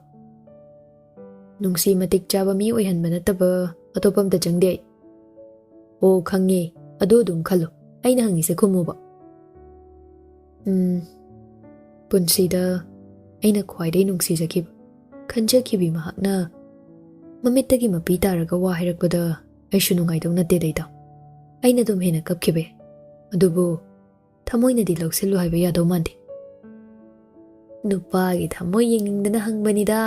ꯅꯨꯡꯁꯤ ꯃꯇꯤꯛ ꯆꯥꯕ ꯃꯤ ꯑꯣꯏꯍꯟꯕ ꯅꯠꯇꯕ ꯑꯇꯣꯞꯄ ꯑꯝꯇ ꯆꯪꯗꯦ ꯑꯩ꯫ ꯑꯣ, ꯈꯪꯉꯦ꯫ ꯑꯗꯨ ꯑꯗꯨꯝ ꯈꯜꯂꯨ꯫ ꯑꯩꯅ ꯍꯪꯉꯤꯁꯦ ꯈꯨꯝꯃꯨꯕ꯫ ꯎꯝ, ꯄꯨꯟꯁꯤꯗ ꯑꯩꯅ ꯈ꯭ꯋꯥꯏꯗꯒꯤ ꯅꯨꯡꯁꯤꯖꯈꯤꯕ, ꯈꯟꯖꯈꯤꯕꯤ ꯃꯍꯥꯛꯅ ꯃꯃꯤꯠꯇꯒꯤ ꯃꯄꯤ ꯇꯥꯔꯒ ꯋꯥ ꯍꯥꯏꯔꯛꯄꯗ ꯑꯩꯁꯨ ꯅꯨꯡꯉꯥꯏꯗꯧ ꯅꯠꯇꯦꯗ, ꯏꯇꯥꯎ꯫ ꯑꯩꯅ ꯑꯗꯨꯝ ꯍꯦꯟꯅ ꯀꯞꯈꯤꯕ ꯌꯥꯏ꯫ ꯑꯗꯨꯕꯨ ꯊꯃꯣꯏꯅꯗꯤ ꯂꯧꯁꯤꯜꯂꯨ ꯍꯥꯏꯕ ꯌꯥꯗꯧ ꯃꯥꯟꯗꯦ꯫ ꯅꯨꯄꯥꯒꯤ ꯊꯃꯣꯏ ꯌꯦꯡꯅꯤꯡꯗꯅ ꯍꯪꯕꯅꯤꯗ꯫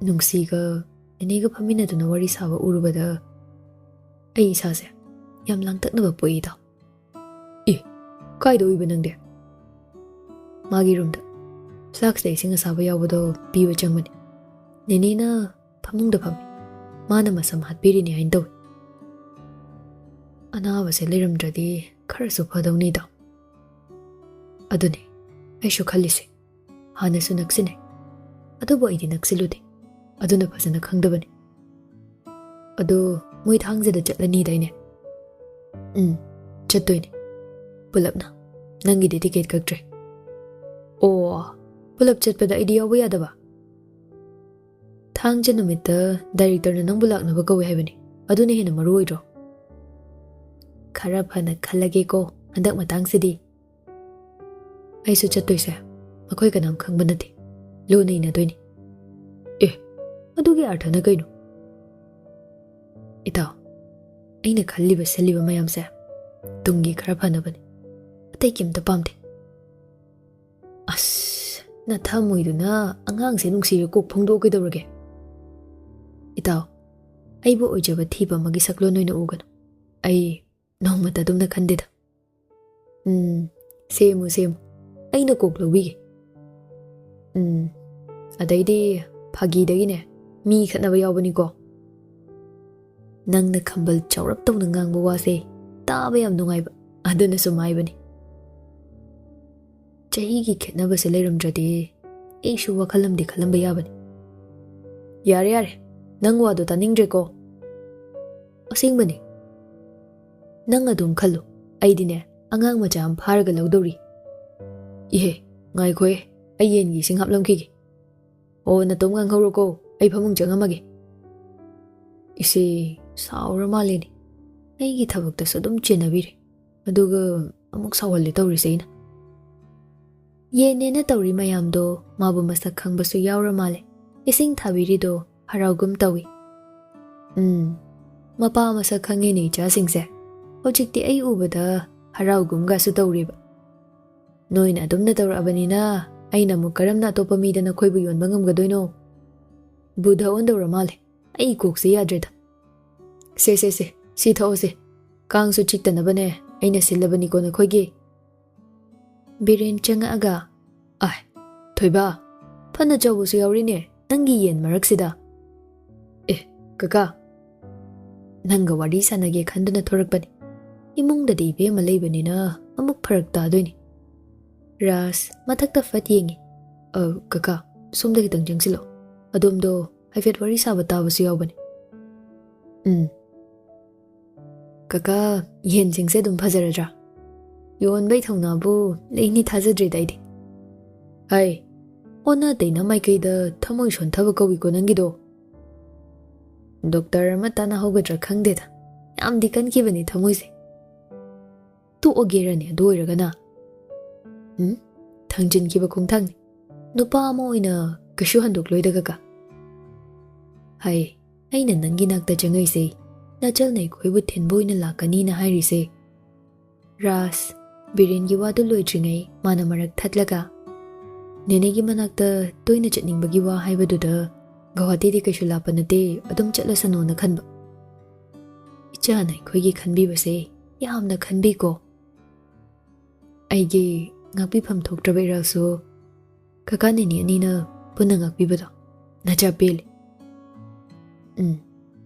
ꯅꯨꯡꯁꯤꯒ ꯅꯦꯅꯦꯒ ꯐꯝꯃꯤꯟꯅꯗꯨꯅ ꯋꯥꯔꯤ ꯁꯥꯕ ꯎꯔꯨꯕꯗ ꯑꯩ ꯏꯁꯥꯁꯦ ꯌꯥꯝ ꯂꯥꯡꯇꯛꯅꯕ ꯄꯣꯛꯏꯗ꯫ "ꯑꯦ, ꯀꯥꯏꯗ ꯎꯏꯕ ꯅꯪꯗꯤ?" "ꯃꯥꯒꯤ ꯔꯨꯝꯗ ꯐ꯭ꯂꯥꯛꯁꯇ ꯏꯁꯤꯡ ꯑꯁꯥꯕ ꯌꯥꯎꯕꯗꯣ ꯄꯤꯕ ꯆꯪꯕꯅꯤ꯫ ꯅꯦꯅꯦꯅ ꯐꯃꯨꯡꯗ ꯐꯝꯃꯤ, ꯃꯥꯅ ꯃꯁꯝ ꯍꯥꯠꯄꯤꯔꯤꯅꯤ ꯍꯥꯏꯅ ꯇꯧꯏ꯫ ꯑꯅꯥꯕꯁꯦ ꯂꯩꯔꯝꯗ꯭ꯔꯗꯤ ꯈꯔꯁꯨ ꯐꯗꯧꯅꯤꯗ꯫" ꯑꯗꯨꯅꯦ ꯑꯩꯁꯨ ꯈꯜꯂꯤꯁꯦ꯫ ꯍꯥꯟꯅꯁꯨ ꯅꯛꯁꯤꯟꯅꯩ, ꯑꯗꯨꯕꯨ ꯑꯩꯗꯤ ꯅꯛꯁꯤꯜꯂꯨꯗꯦ꯫ ꯑꯗꯨꯅ ꯐꯖꯅ ꯈꯪꯗꯕꯅꯤ꯫ "ꯑꯗꯣ ꯃꯣꯏ ꯊꯥꯡꯖꯗ ꯆꯠꯂꯅꯤꯗꯥꯏꯅꯦ?" "ꯎꯝ, ꯆꯠꯇꯣꯏꯅꯦ꯫ ꯄꯨꯂꯞꯅ꯫ ꯅꯪꯒꯤꯗꯤ ꯇꯤꯀꯦꯠ ꯀꯛꯇ꯭ꯔꯦ꯫" "ꯑꯣ, ꯄꯨꯂꯞ ꯆꯠꯄꯗ ꯑꯩꯗꯤ ꯌꯥꯎꯕ ꯌꯥꯗꯕ?" "ꯊꯥꯡꯖ ꯅꯨꯃꯤꯠꯇ ꯗꯥꯏꯔꯦꯛꯇꯔꯅ ꯅꯪꯕꯨ ꯂꯥꯛꯅꯕ ꯀꯧꯏ ꯍꯥꯏꯕꯅꯤ꯫ ꯑꯗꯨꯅ ꯍꯦꯟꯅ ꯃꯔꯨ ꯑꯣꯏꯗ꯭ꯔꯣ?" "ꯈꯔ ꯐꯅ ꯈꯜꯂꯒꯦꯀꯣ ꯍꯟꯗꯛ ꯃꯇꯥꯡꯁꯤꯗꯤ꯫" "ꯑꯩꯁꯨ ꯆꯠꯇꯣꯏꯁꯦ ꯃꯈꯣꯏ ꯀꯅꯥꯝ ꯈꯪꯕ ꯅꯠꯇꯦ꯫ ꯂꯨꯅ ꯏꯅꯗꯣꯏꯅꯤ꯫" "ꯑꯦ, ꯑꯗꯨꯒꯤ ꯑꯥꯔꯊꯅ ꯀꯩꯅꯣ?" "ꯏꯇꯥꯎ, ꯑꯩꯅ ꯈꯜꯂꯤꯕ ꯁꯤꯜꯂꯤꯕ ꯃꯌꯥꯝꯁꯦ ꯇꯨꯡꯒꯤ ꯈꯔ ꯐꯅꯕꯅꯤ꯫ ꯑꯇꯩ ꯀꯩꯝꯇ ꯄꯥꯝꯗꯦ꯫" "ꯑꯁ, ꯅꯊꯃꯣꯏꯗꯨꯅ ꯑꯉꯥꯡꯁꯦ ꯅꯨꯡꯁꯤꯔꯦ ꯀꯣꯛ ꯐꯣꯡꯗꯣꯛꯑꯣ ꯀꯩꯗꯧꯔꯒꯦ?" "ꯏꯇꯥꯎ, ꯑꯩꯕꯨ ꯑꯣꯏꯖꯕ ꯊꯤꯕ ꯑꯃꯒꯤ ꯁꯛꯂꯣꯟ ꯑꯣꯏꯅ ꯎꯒꯅꯨ꯫ ꯑꯩ ꯅꯣꯡꯃꯇ ꯑꯗꯨꯝꯅ ꯈꯟꯗꯦꯗ꯫" "ꯎꯝ, ꯁꯦꯝꯃꯨ, ꯁꯦꯝꯃꯨ꯫ ꯑꯩꯅ ꯀꯣꯛ ꯂꯧꯕꯤꯒꯦ꯫" "ꯎꯝ, ꯑꯗꯩꯗꯤ ꯐꯥꯒꯤꯗꯒꯤꯅꯦ ꯃꯤ ꯈꯠꯅꯕ ꯌꯥꯎꯕꯅꯤꯀꯣ꯫" ꯅꯪꯅ ꯈꯝꯕꯜ ꯆꯥꯎꯔꯞ ꯇꯧꯅ ꯉꯥꯡꯕ ꯋꯥꯁꯦ ꯇꯥꯕ ꯌꯥꯝ ꯅꯨꯡꯉꯥꯏꯕ, ꯑꯗꯨꯅ ꯁꯨꯝ ꯍꯥꯏꯕꯅꯤ꯫ ꯆꯍꯤꯒꯤ ꯈꯦꯠꯅꯕꯁꯦ ꯂꯩꯔꯝꯗ꯭ꯔꯗꯤ ꯑꯩꯁꯨ ꯋꯥꯈꯜ ꯑꯃꯗꯤ ꯈꯜꯂꯝꯕ ꯌꯥꯕꯅꯤ꯫ "ꯌꯥꯔꯦ, ꯌꯥꯔꯦ, ꯅꯪ ꯋꯥꯗꯣ ꯇꯥꯅꯤꯡꯗ꯭ꯔꯦꯀꯣ꯫" "ꯑꯁꯦꯡꯕꯅꯤ꯫ ꯅꯪ ꯑꯗꯨꯝ ꯈꯜꯂꯨ, ꯑꯩꯗꯤꯅꯦ ꯑꯉꯥꯡ ꯃꯆꯥ ꯑꯃ ꯐꯥꯔꯒ ꯂꯧꯗꯧꯔꯤ꯫" "ꯏꯍꯦ, ꯉꯥꯏꯈꯣꯍꯦ, ꯑꯩ ꯌꯦꯟꯒꯤ ꯏꯁꯤꯡ ꯍꯥꯞꯂꯝꯈꯤꯒꯦ꯫" "ꯑꯣ, ꯅꯇꯣꯝ ꯉꯥꯡꯍꯧꯔꯣꯀꯣ, ꯑꯩ ꯐꯃꯨꯡ ꯆꯪꯉꯝꯃꯒꯦ꯫" ꯏꯆꯦ ꯁꯥꯎꯔ ꯃꯥꯜꯂꯦꯅꯦ꯫ ꯑꯩꯒꯤ ꯊꯕꯛꯇꯁꯨ ꯑꯗꯨꯝ ꯆꯦꯟꯅꯕꯤꯔꯦ, ꯑꯗꯨꯒ ꯑꯃꯨꯛ ꯁꯥꯎꯍꯜꯂꯦ ꯇꯧꯔꯤꯁꯦ ꯑꯩꯅ꯫ ꯌꯦꯟꯅꯦꯅ ꯇꯧꯔꯤ ꯃꯌꯥꯝꯗꯣ ꯃꯥꯕꯨ ꯃꯁꯛ ꯈꯪꯕꯁꯨ ꯌꯥꯎꯔ ꯃꯥꯜꯂꯦ꯫ ꯏꯁꯤꯡ ꯊꯥꯕꯤꯔꯤꯗꯣ ꯍꯔꯥꯎꯒꯨꯝ ꯇꯧꯏ꯫ ꯎꯝ, ꯃꯄꯥ ꯃꯁꯛ ꯈꯪꯉꯦꯅꯦ ꯏꯆꯥꯁꯤꯡꯁꯦ꯫ ꯍꯧꯖꯤꯛꯇꯤ ꯑꯩ ꯎꯕꯗ ꯍꯔꯥꯎꯒꯨꯝꯒꯁꯨ ꯇꯧꯔꯤꯕ꯫ ꯅꯣꯏꯅ ꯑꯗꯨꯝꯅ ꯇꯧꯔꯛꯑꯕꯅꯤꯅ ꯑꯩꯅ ꯑꯃꯨꯛ ꯀꯔꯝꯅ ꯑꯇꯣꯞꯄ ꯃꯤꯗ ꯅꯈꯣꯏꯕꯨ ꯌꯣꯟꯕ ꯉꯝꯒꯗꯣꯏꯅꯣ? ꯕꯨꯙ ꯑꯣꯟꯗꯧꯔ ꯃꯥꯜꯂꯦ꯫ ꯑꯩ ꯀꯣꯛꯁꯦ ꯌꯥꯗ꯭ꯔꯦꯗ꯫ ꯁꯦ, ꯁꯦ, ꯁꯦ, ꯁꯤ ꯊꯛꯑꯣꯁꯦ꯫ ꯀꯥꯡꯁꯨ ꯆꯤꯛꯇꯅꯕꯅꯦ ꯑꯩꯅ ꯁꯤꯜꯂꯕꯅꯤꯀꯣ ꯅꯈꯣꯏꯒꯤ꯫ ꯕꯤꯔꯦꯟ ꯆꯪꯉꯛꯑꯒ, "ꯑꯥꯏ, ꯊꯣꯏꯕ, ꯐꯅ ꯆꯥꯎꯕꯁꯨ ꯌꯥꯎꯔꯤꯅꯦ ꯅꯪꯒꯤ ꯌꯦꯟ ꯃꯔꯛꯁꯤꯗ꯫ ꯑꯦ, ꯀꯀꯥ, ꯅꯪꯒ ꯋꯥꯔꯤ ꯁꯥꯟꯅꯒꯦ ꯈꯟꯗꯨꯅ ꯊꯣꯔꯛꯄꯅꯤ꯫ ꯏꯃꯨꯡꯗꯗꯤ ꯏꯕꯦꯝꯃ ꯂꯩꯕꯅꯤꯅ ꯑꯃꯨꯛ ꯐꯔꯛ ꯇꯥꯗꯣꯏꯅꯤ꯫" ꯔꯥꯖ ꯃꯊꯛꯇ ꯐꯠ ꯌꯦꯡꯉꯤ꯫ "ꯑ, ꯀꯀꯥ, ꯁꯣꯝꯗ ꯈꯤꯇꯪ ꯆꯪꯁꯤꯜꯂꯣ꯫ ꯑꯗꯣꯝꯗꯣ ꯍꯥꯏꯐꯦꯠ ꯋꯥꯔꯤ ꯁꯥꯕ ꯇꯥꯕꯁꯨ ꯌꯥꯎꯕꯅꯤ꯫" "ꯎꯝ꯫ ꯀꯀꯥ, ꯌꯦꯟꯁꯤꯡꯁꯦ ꯑꯗꯨꯝ ꯐꯖꯔꯗ꯭ꯔꯥ? ꯌꯣꯟꯕꯩ ꯊꯧꯅꯥꯕꯨ ꯂꯩꯅꯤ ꯊꯥꯖꯗ꯭ꯔꯤꯗ ꯑꯩꯗꯤ꯫ ꯍꯥꯏ, ꯑꯣꯟꯅ ꯇꯩꯅ ꯃꯥꯏꯀꯩꯗ ꯊꯃꯣꯏ ꯁꯣꯟꯊꯕ ꯀꯧꯏꯀꯣ ꯅꯪꯒꯤꯗꯣ꯫ ꯗꯣꯛꯇꯔ ꯑꯃ ꯇꯥꯟꯅꯍꯧꯒꯗ꯭ꯔꯥ ꯈꯪꯗꯦꯗ꯫ ꯌꯥꯝꯗꯤ ꯀꯟꯈꯤꯕꯅꯤ ꯊꯃꯣꯏꯁꯦ꯫ ꯇꯣꯛꯑꯒꯦꯔꯅꯦ ꯑꯗꯨ ꯑꯣꯏꯔꯒꯅ?" ꯎꯝ? ꯊꯥꯡꯖꯤꯟꯈꯤꯕ ꯈꯣꯡꯊꯥꯡꯅꯤ꯫ ꯅꯨꯄꯥ ꯑꯃ ꯑꯣꯏꯅ ꯀꯩꯁꯨ ꯍꯟꯗꯣꯛꯂꯣꯏꯗ ꯀꯀꯥ꯫ ꯍꯥꯏ, ꯑꯩꯅ ꯅꯪꯒꯤ ꯅꯥꯛꯇ ꯆꯪꯉꯛꯏꯁꯦ, ꯅꯆꯜꯅ ꯑꯩꯈꯣꯏꯕꯨ ꯊꯤꯟꯕ ꯑꯣꯏꯅ ꯂꯥꯛꯀꯅꯤꯅ ꯍꯥꯏꯔꯤꯁꯦ꯫ ꯔꯥꯖ, ꯕꯤꯔꯦꯟꯒꯤ ꯋꯥꯗꯨ ꯂꯣꯏꯗ꯭ꯔꯤꯉꯩ ꯃꯥꯅ ꯃꯔꯛ ꯊꯠꯂꯒ, "ꯅꯦꯅꯦꯒꯤ ꯃꯅꯥꯛꯇ ꯇꯣꯏꯅ ꯆꯠꯅꯤꯡꯕꯒꯤ ꯋꯥ ꯍꯥꯏꯕꯗꯨꯗ ꯒꯧꯍꯥꯇꯤꯗꯤ ꯀꯩꯁꯨ ꯂꯥꯞꯄ ꯅꯠꯇꯦ, ꯑꯗꯨꯝ ꯆꯠꯂꯁꯅꯨꯅ ꯈꯟꯕ꯫ ꯏꯆꯥꯅ ꯑꯩꯈꯣꯏꯒꯤ ꯈꯟꯕꯤꯕꯁꯦ ꯌꯥꯝꯅ ꯈꯟꯕꯤꯀꯣ꯫ ꯑꯩꯒꯤ ꯉꯥꯛꯄꯤꯐꯝ ꯊꯣꯛꯇ꯭ꯔꯕ ꯏꯔꯥꯜꯁꯨ ꯀꯀꯥ ꯅꯦꯅꯦ ꯑꯅꯤꯅ ꯄꯨꯟꯅ ꯉꯥꯛꯄꯤꯕꯗꯣ ꯅꯆꯥ ꯄꯦꯜꯂꯤ꯫" ꯎꯝ,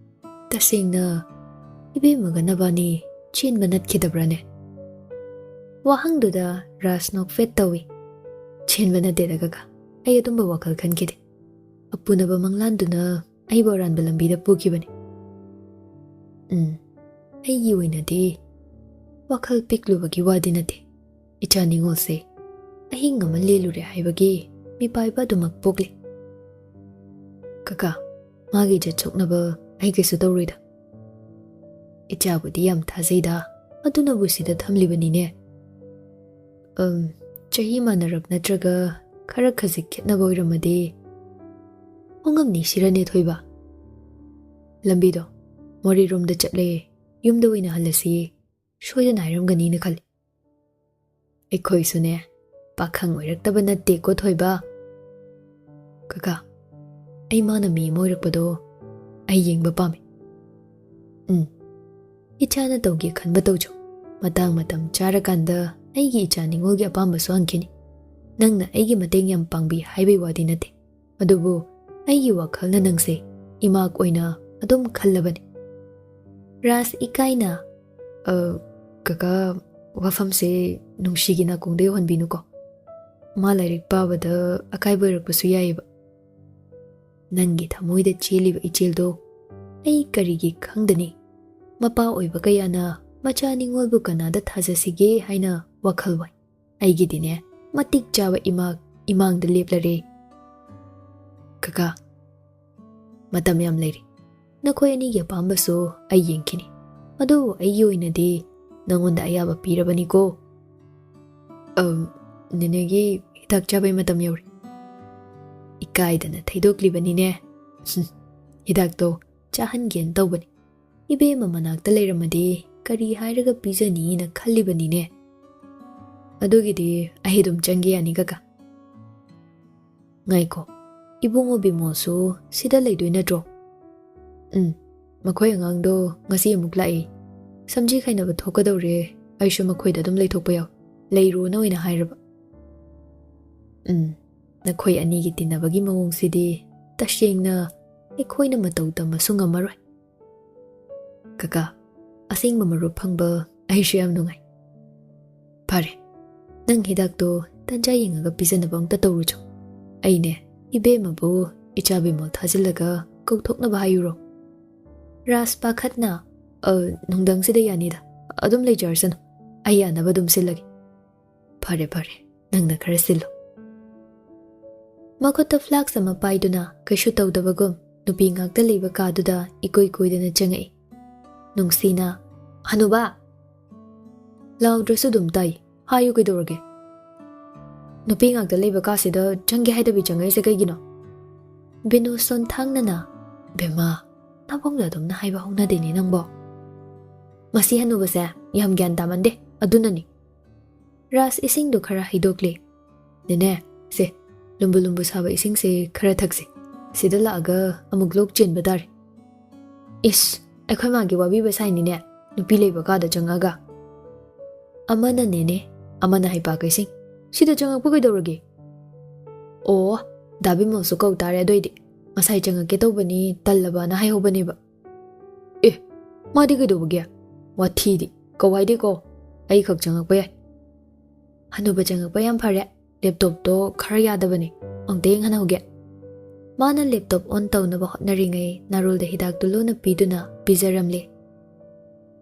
ꯇꯁꯦꯡꯅ ꯏꯕꯦꯝꯃꯒ ꯅꯕꯥꯅꯤ ꯆꯦꯟꯕ ꯅꯠꯈꯤꯗꯕ꯭ꯔꯥꯅꯦ? ꯋꯥꯍꯪꯗꯨꯗ ꯔꯥꯖ ꯅꯣꯛꯐꯦꯠ ꯇꯧꯏ꯫ "ꯆꯦꯟꯕ ꯅꯠꯇꯦꯗ ꯀꯀꯥ, ꯑꯩ ꯑꯗꯨꯝꯕ ꯋꯥꯈꯜ ꯈꯟꯈꯤꯗꯦ꯫ ꯑꯄꯨꯅꯕ ꯃꯪꯂꯥꯟꯗꯨꯅ ꯑꯩꯕꯨ ꯑꯔꯥꯟꯕ ꯂꯝꯕꯤꯗ ꯄꯨꯈꯤꯕꯅꯤ꯫" ꯎꯝ, ꯑꯩꯒꯤ ꯑꯣꯏꯅꯗꯤ ꯋꯥꯈꯜ ꯄꯤꯛꯂꯨꯕꯒꯤ ꯋꯥꯗꯤ ꯅꯠꯇꯦ꯫ ꯏꯆꯥ ꯅꯤꯉꯣꯜꯁꯦ ꯑꯍꯤꯡ ꯑꯃ ꯂꯦꯜꯂꯨꯔꯦ ꯍꯥꯏꯕꯒꯤ ꯃꯤꯄꯥꯏꯕ ꯑꯗꯨꯃꯛ ꯄꯣꯛꯂꯤ꯫ ꯀꯀꯥ, ꯃꯥꯒꯤ ꯖꯠ ꯁꯣꯛꯅꯕ ꯑꯩ ꯀꯩꯁꯨ ꯇꯧꯔꯣꯏꯗ꯫ ꯏꯆꯥꯕꯨꯗꯤ ꯌꯥꯝ ꯊꯥꯖꯩꯗ, ꯑꯗꯨꯅꯕꯨ ꯁꯤꯗ ꯊꯝꯂꯤꯕꯅꯤꯅꯦ꯫ ꯑꯝ, ꯆꯍꯤ ꯃꯥꯟꯅꯔꯞ ꯅꯠꯇ꯭ꯔꯒ ꯈꯔ ꯈꯖꯤꯛ ꯈꯦꯠꯅꯕ ꯑꯣꯏꯔꯝꯃꯗꯤ ꯍꯣꯡꯉꯝꯅꯤ ꯁꯤꯔꯅꯦ ꯊꯣꯏꯕ꯫ ꯂꯝꯕꯤꯗꯣ ꯃꯣꯔꯦꯔꯣꯝꯗ ꯆꯠꯂꯦ, ꯌꯨꯝꯗ ꯑꯣꯏꯅ ꯍꯜꯂꯁꯤ, ꯁꯣꯏꯗꯅ ꯍꯥꯏꯔꯝꯒꯅꯤꯅ ꯈꯜꯂꯤ꯫ ꯑꯩꯈꯣꯏꯁꯨꯅꯦ, ꯄꯥꯈꯪ ꯑꯣꯏꯔꯛꯇꯕ ꯅꯠꯇꯦꯀꯣ ꯊꯣꯏꯕ꯫ ꯀꯀꯥ, ꯑꯩ ꯃꯥꯅ ꯃꯤ ꯑꯃ ꯑꯣꯏꯔꯛꯄꯗꯣ ꯑꯩ ꯌꯦꯡꯕ ꯄꯥꯝꯃꯤ꯫ ꯎꯝ, ꯏꯆꯥꯅ ꯇꯧꯒꯦ ꯈꯟꯕ ꯇꯧꯖꯧ꯫ ꯃꯇꯥꯡ ꯃꯇꯝ ꯆꯥꯔꯀꯥꯟꯗ ꯑꯩꯒꯤ ꯏꯆꯥ ꯅꯤꯉꯣꯜꯒꯤ ꯑꯄꯥꯝꯕꯁꯨ ꯍꯪꯈꯤꯅꯤ꯫ ꯅꯪꯅ ꯑꯩꯒꯤ ꯃꯇꯦꯡ ꯌꯥꯝ ꯄꯥꯡꯕꯤ ꯍꯥꯏꯕꯩ ꯋꯥꯗꯤ ꯅꯠꯇꯦ, ꯑꯗꯨꯕꯨ ꯑꯩꯒꯤ ꯋꯥꯈꯜꯅ ꯅꯪꯁꯦ ꯏꯃꯥꯛ ꯑꯣꯏꯅ ꯑꯗꯨꯝ ꯈꯜꯂꯕꯅꯤ꯫ ꯔꯥꯖ ꯏꯀꯥꯏꯅ, "ꯑ, ꯀꯀꯥ, ꯋꯥꯐꯝꯁꯦ ꯅꯨꯡꯁꯤꯒꯤ ꯅꯥꯀꯣꯡꯗ ꯌꯧꯍꯟꯕꯤꯅꯨꯀꯣ꯫ ꯃꯥ ꯂꯥꯏꯔꯤꯛ ꯄꯥꯕꯗ ꯑꯀꯥꯏꯕ ꯑꯣꯏꯔꯛꯄꯁꯨ ꯌꯥꯏꯌꯦꯕ꯫ ꯅꯪꯒꯤ ꯊꯃꯣꯏꯗ ꯆꯦꯜꯂꯤꯕ ꯏꯆꯦꯜꯗꯣ ꯑꯩ ꯀꯔꯤꯒꯤ ꯈꯪꯗꯅꯤ? ꯃꯄꯥ ꯑꯣꯏꯕ ꯀꯌꯥꯅ ꯃꯆꯥ ꯅꯤꯉꯣꯜꯕꯨ ꯀꯅꯥꯗ ꯊꯥꯖꯁꯤꯒꯦ ꯍꯥꯏꯅ ꯋꯥꯈꯜ ꯋꯥꯏ꯫ ꯑꯩꯒꯤꯗꯤꯅꯦ, ꯃꯇꯤꯛ ꯆꯥꯕ ꯏꯃꯥ ꯏꯃꯥꯡꯗ ꯂꯦꯞꯂꯔꯦ꯫ ꯀꯀꯥ, ꯃꯇꯝ ꯌꯥꯝ ꯂꯩꯔꯤ꯫ ꯅꯈꯣꯏ ꯑꯅꯤꯒꯤ ꯑꯄꯥꯝꯕꯁꯨ ꯑꯩ ꯌꯦꯡꯈꯤꯅꯤ꯫ ꯑꯗꯨꯕꯨ ꯑꯩꯒꯤ ꯑꯣꯏꯅꯗꯤ ꯅꯉꯣꯟꯗ ꯑꯌꯥꯕ ꯄꯤꯔꯕꯅꯤꯀꯣ꯫ ꯑꯝ, ꯅꯦꯅꯦꯒꯤ ꯍꯤꯗꯥꯛ ꯆꯥꯕꯩ ꯃꯇꯝ ꯌꯧꯔꯦ꯫ ꯏꯀꯥꯏꯗꯅ ꯊꯩꯗꯣꯛꯂꯤꯕꯅꯤꯅꯦ꯫ ꯍꯤꯗꯥꯛꯇꯣ ꯆꯥꯍꯟꯒꯦꯅ ꯇꯧꯕꯅꯤ꯫ ꯏꯕꯦꯝꯃ ꯃꯅꯥꯛꯇ ꯂꯩꯔꯝꯃꯗꯤ ꯀꯔꯤ ꯍꯥꯏꯔꯒ ꯄꯤꯖꯅꯤꯅ ꯈꯜꯂꯤꯕꯅꯤꯅꯦ꯫ ꯑꯗꯨꯒꯤꯗꯤ ꯑꯩ ꯑꯗꯨꯝ ꯆꯪꯒꯦ ꯌꯥꯅꯤ, ꯀꯀꯥ꯫ ꯉꯥꯏꯈꯣ, ꯏꯕꯨꯡꯉꯣ ꯕꯤꯃꯣꯜꯁꯨ ꯁꯤꯗ ꯂꯩꯗꯣꯏ ꯅꯠꯇ꯭ꯔꯣ? ꯎꯝ, ꯃꯈꯣꯏ ꯑꯉꯥꯡꯗꯣ ꯉꯁꯤ ꯑꯃꯨꯛ ꯂꯥꯛꯏ꯫ ꯁꯝꯖꯤ ꯈꯥꯏꯅꯕ ꯊꯣꯛꯀꯗꯧꯔꯦ, ꯑꯩꯁꯨ ꯃꯈꯣꯏꯗ ꯑꯗꯨꯝ ꯂꯩꯊꯣꯛꯄ ꯌꯥꯎ꯫ ꯂꯩꯔꯣꯅ ꯑꯣꯏꯅ ꯍꯥꯏꯔꯕ꯫ ꯎꯝ, ꯅꯈꯣꯏ ꯑꯅꯤꯒꯤ ꯇꯤꯟꯅꯕꯒꯤ ꯃꯑꯣꯡꯁꯤꯗꯤ ꯇꯁꯦꯡꯅ ꯑꯩꯈꯣꯏꯅ ꯃꯇꯧ ꯇꯝꯕꯁꯨ ꯉꯝꯃꯔꯣꯏ꯫ ꯀꯀꯥ, ꯑꯁꯦꯡꯕ ꯃꯔꯨꯞ ꯐꯪꯕ ꯑꯩꯁꯨ ꯌꯥꯝ ꯅꯨꯡꯉꯥꯏ꯫ ꯐꯔꯦ, ꯅꯪ ꯍꯤꯗꯥꯛꯇꯣ ꯇꯟꯖꯥ ꯌꯦꯡꯉꯒ ꯄꯤꯖꯅꯕ ꯑꯝꯇ ꯇꯧꯔꯨꯆꯣ꯫ ꯑꯩꯅꯦ, ꯏꯕꯦꯝꯃꯕꯨ ꯏꯆꯥ ꯕꯤꯃꯣꯜ ꯊꯥꯖꯤꯜꯂꯒ ꯀꯧꯊꯣꯛꯅꯕ ꯍꯥꯏꯌꯨꯔꯣ? ꯔꯥꯖ ꯄꯥꯈꯠꯅ, "ꯑ, ꯅꯨꯡꯗꯥꯡꯁꯤꯗ ꯌꯥꯅꯤꯗ, ꯑꯗꯨꯝ ꯂꯩꯖꯔꯁꯅꯨ, ꯑꯩ ꯌꯥꯅꯕ ꯑꯗꯨꯝ ꯁꯤꯜꯂꯒꯦ"꯫ "ꯐꯔꯦ, ꯐꯔꯦ, ꯅꯪꯅ ꯈꯔ ꯁꯤꯜꯂꯨ"꯫ ꯃꯈꯨꯠꯇ ꯐ꯭ꯂꯥꯛꯁ ꯑꯃ ꯄꯥꯏꯗꯨꯅ ꯀꯩꯁꯨ ꯇꯧꯗꯕꯒꯨꯝ ꯅꯨꯄꯤ ꯉꯥꯛꯇ ꯂꯩꯕ ꯀꯥꯗꯨꯗ ꯏꯀꯨꯏ ꯀꯨꯏꯗꯅ ꯆꯪꯉꯛꯏ꯫ ꯅꯨꯡꯁꯤꯅ, "ꯍꯅꯨꯕꯥ!" ꯂꯥꯎꯗ꯭ꯔꯁꯨ ꯑꯗꯨꯝ ꯇꯥꯏ꯫ ꯍꯥꯏꯌꯨ, ꯀꯩꯗꯧꯔꯒꯦ? ꯅꯨꯄꯤ ꯉꯥꯛꯇ ꯂꯩꯕ ꯀꯥꯁꯤꯗ ꯆꯪꯒꯦ ꯍꯥꯏꯗꯕꯤ ꯆꯪꯉꯛꯏꯁꯦ ꯀꯩꯒꯤꯅꯣ? ꯕꯤꯅꯨ ꯁꯣꯟꯊꯥꯡꯅꯅ, "ꯕꯦꯝꯃ, ꯃꯕꯨꯡꯗ ꯑꯗꯨꯝꯅ ꯍꯥꯏꯕ ꯍꯧꯅꯗꯦꯅꯦ ꯅꯪꯕꯣ꯫ ꯃꯁꯤ ꯍꯅꯨꯕꯁꯦ ꯌꯥꯝ ꯒ꯭ꯌꯥꯟ ꯇꯥꯃꯟꯗꯦ, ꯑꯗꯨꯅꯅꯤ꯫ ꯔꯥꯖ ꯏꯁꯤꯡꯗꯨ ꯈꯔ ꯍꯩꯗꯣꯛꯂꯦ꯫ ꯅꯦꯅꯦ, ꯁꯦ, ꯂꯨꯝꯕꯨ ꯂꯨꯝꯕꯨ ꯁꯥꯕ ꯏꯁꯤꯡꯁꯦ ꯈꯔ ꯊꯛꯁꯤ꯫ ꯁꯤꯗ ꯂꯥꯛꯑꯒ ꯑꯃꯨꯛ ꯂꯣꯛ ꯆꯦꯟꯕ ꯇꯥꯔꯦ꯫ ꯏꯁ, ꯑꯩꯈꯣꯏ ꯃꯥꯒꯤ ꯋꯥꯕꯤꯕ ꯁꯥꯏꯅꯤꯅꯦ, ꯅꯨꯄꯤ ꯂꯩꯕ ꯀꯥꯗ ꯆꯪꯉꯒ꯫ ꯑꯃꯅ ꯅꯦꯅꯦ, ꯑꯃꯅ ꯍꯩꯄꯥꯛ ꯀꯩꯁꯤꯡ꯫ ꯁꯤꯗ ꯆꯪꯉꯛꯄ ꯀꯩꯗꯧꯔꯒꯦ? ꯑꯣ, ꯗꯥ ꯕꯤꯃꯣꯜꯁꯨ ꯀꯧ ꯇꯥꯔꯦ ꯑꯗꯨꯏꯗꯤ꯫ ꯉꯁꯥꯏ ꯆꯪꯉꯛꯀꯦ ꯇꯧꯕꯅꯤ, ꯇꯜꯂꯕꯅ ꯍꯥꯏꯍꯧꯕꯅꯦꯕ꯫ ꯑꯦ, ꯃꯥꯗꯤ ꯀꯩꯗꯧꯕꯒꯦ? ꯋꯥꯊꯤꯗꯤ꯫ ꯀꯧ ꯍꯥꯏꯗꯦꯀꯣ꯫ ꯑꯩꯈꯛ ꯆꯪꯉꯛꯄ ꯌꯥꯏ꯫ ꯍꯅꯨꯕ ꯆꯪꯉꯛꯄ ꯌꯥꯝ ꯐꯔꯦ꯫ ꯂꯦꯞꯇꯣꯞꯇꯣ ꯈꯔ ꯌꯥꯗꯕꯅꯤ꯫ ꯑꯃꯨꯛꯇ ꯌꯦꯡꯍꯟꯍꯧꯒꯦ꯫ ꯃꯥꯅ ꯂꯦꯞꯇꯣꯞ ꯑꯣꯟ ꯇꯧꯅꯕ ꯍꯣꯠꯅꯔꯤꯉꯩ ꯅꯥꯔꯣꯜꯗ ꯍꯤꯗꯥꯛꯇꯨ ꯂꯣꯟꯅ ꯄꯤꯗꯨꯅ ꯄꯤꯖꯔꯝꯂꯦ꯫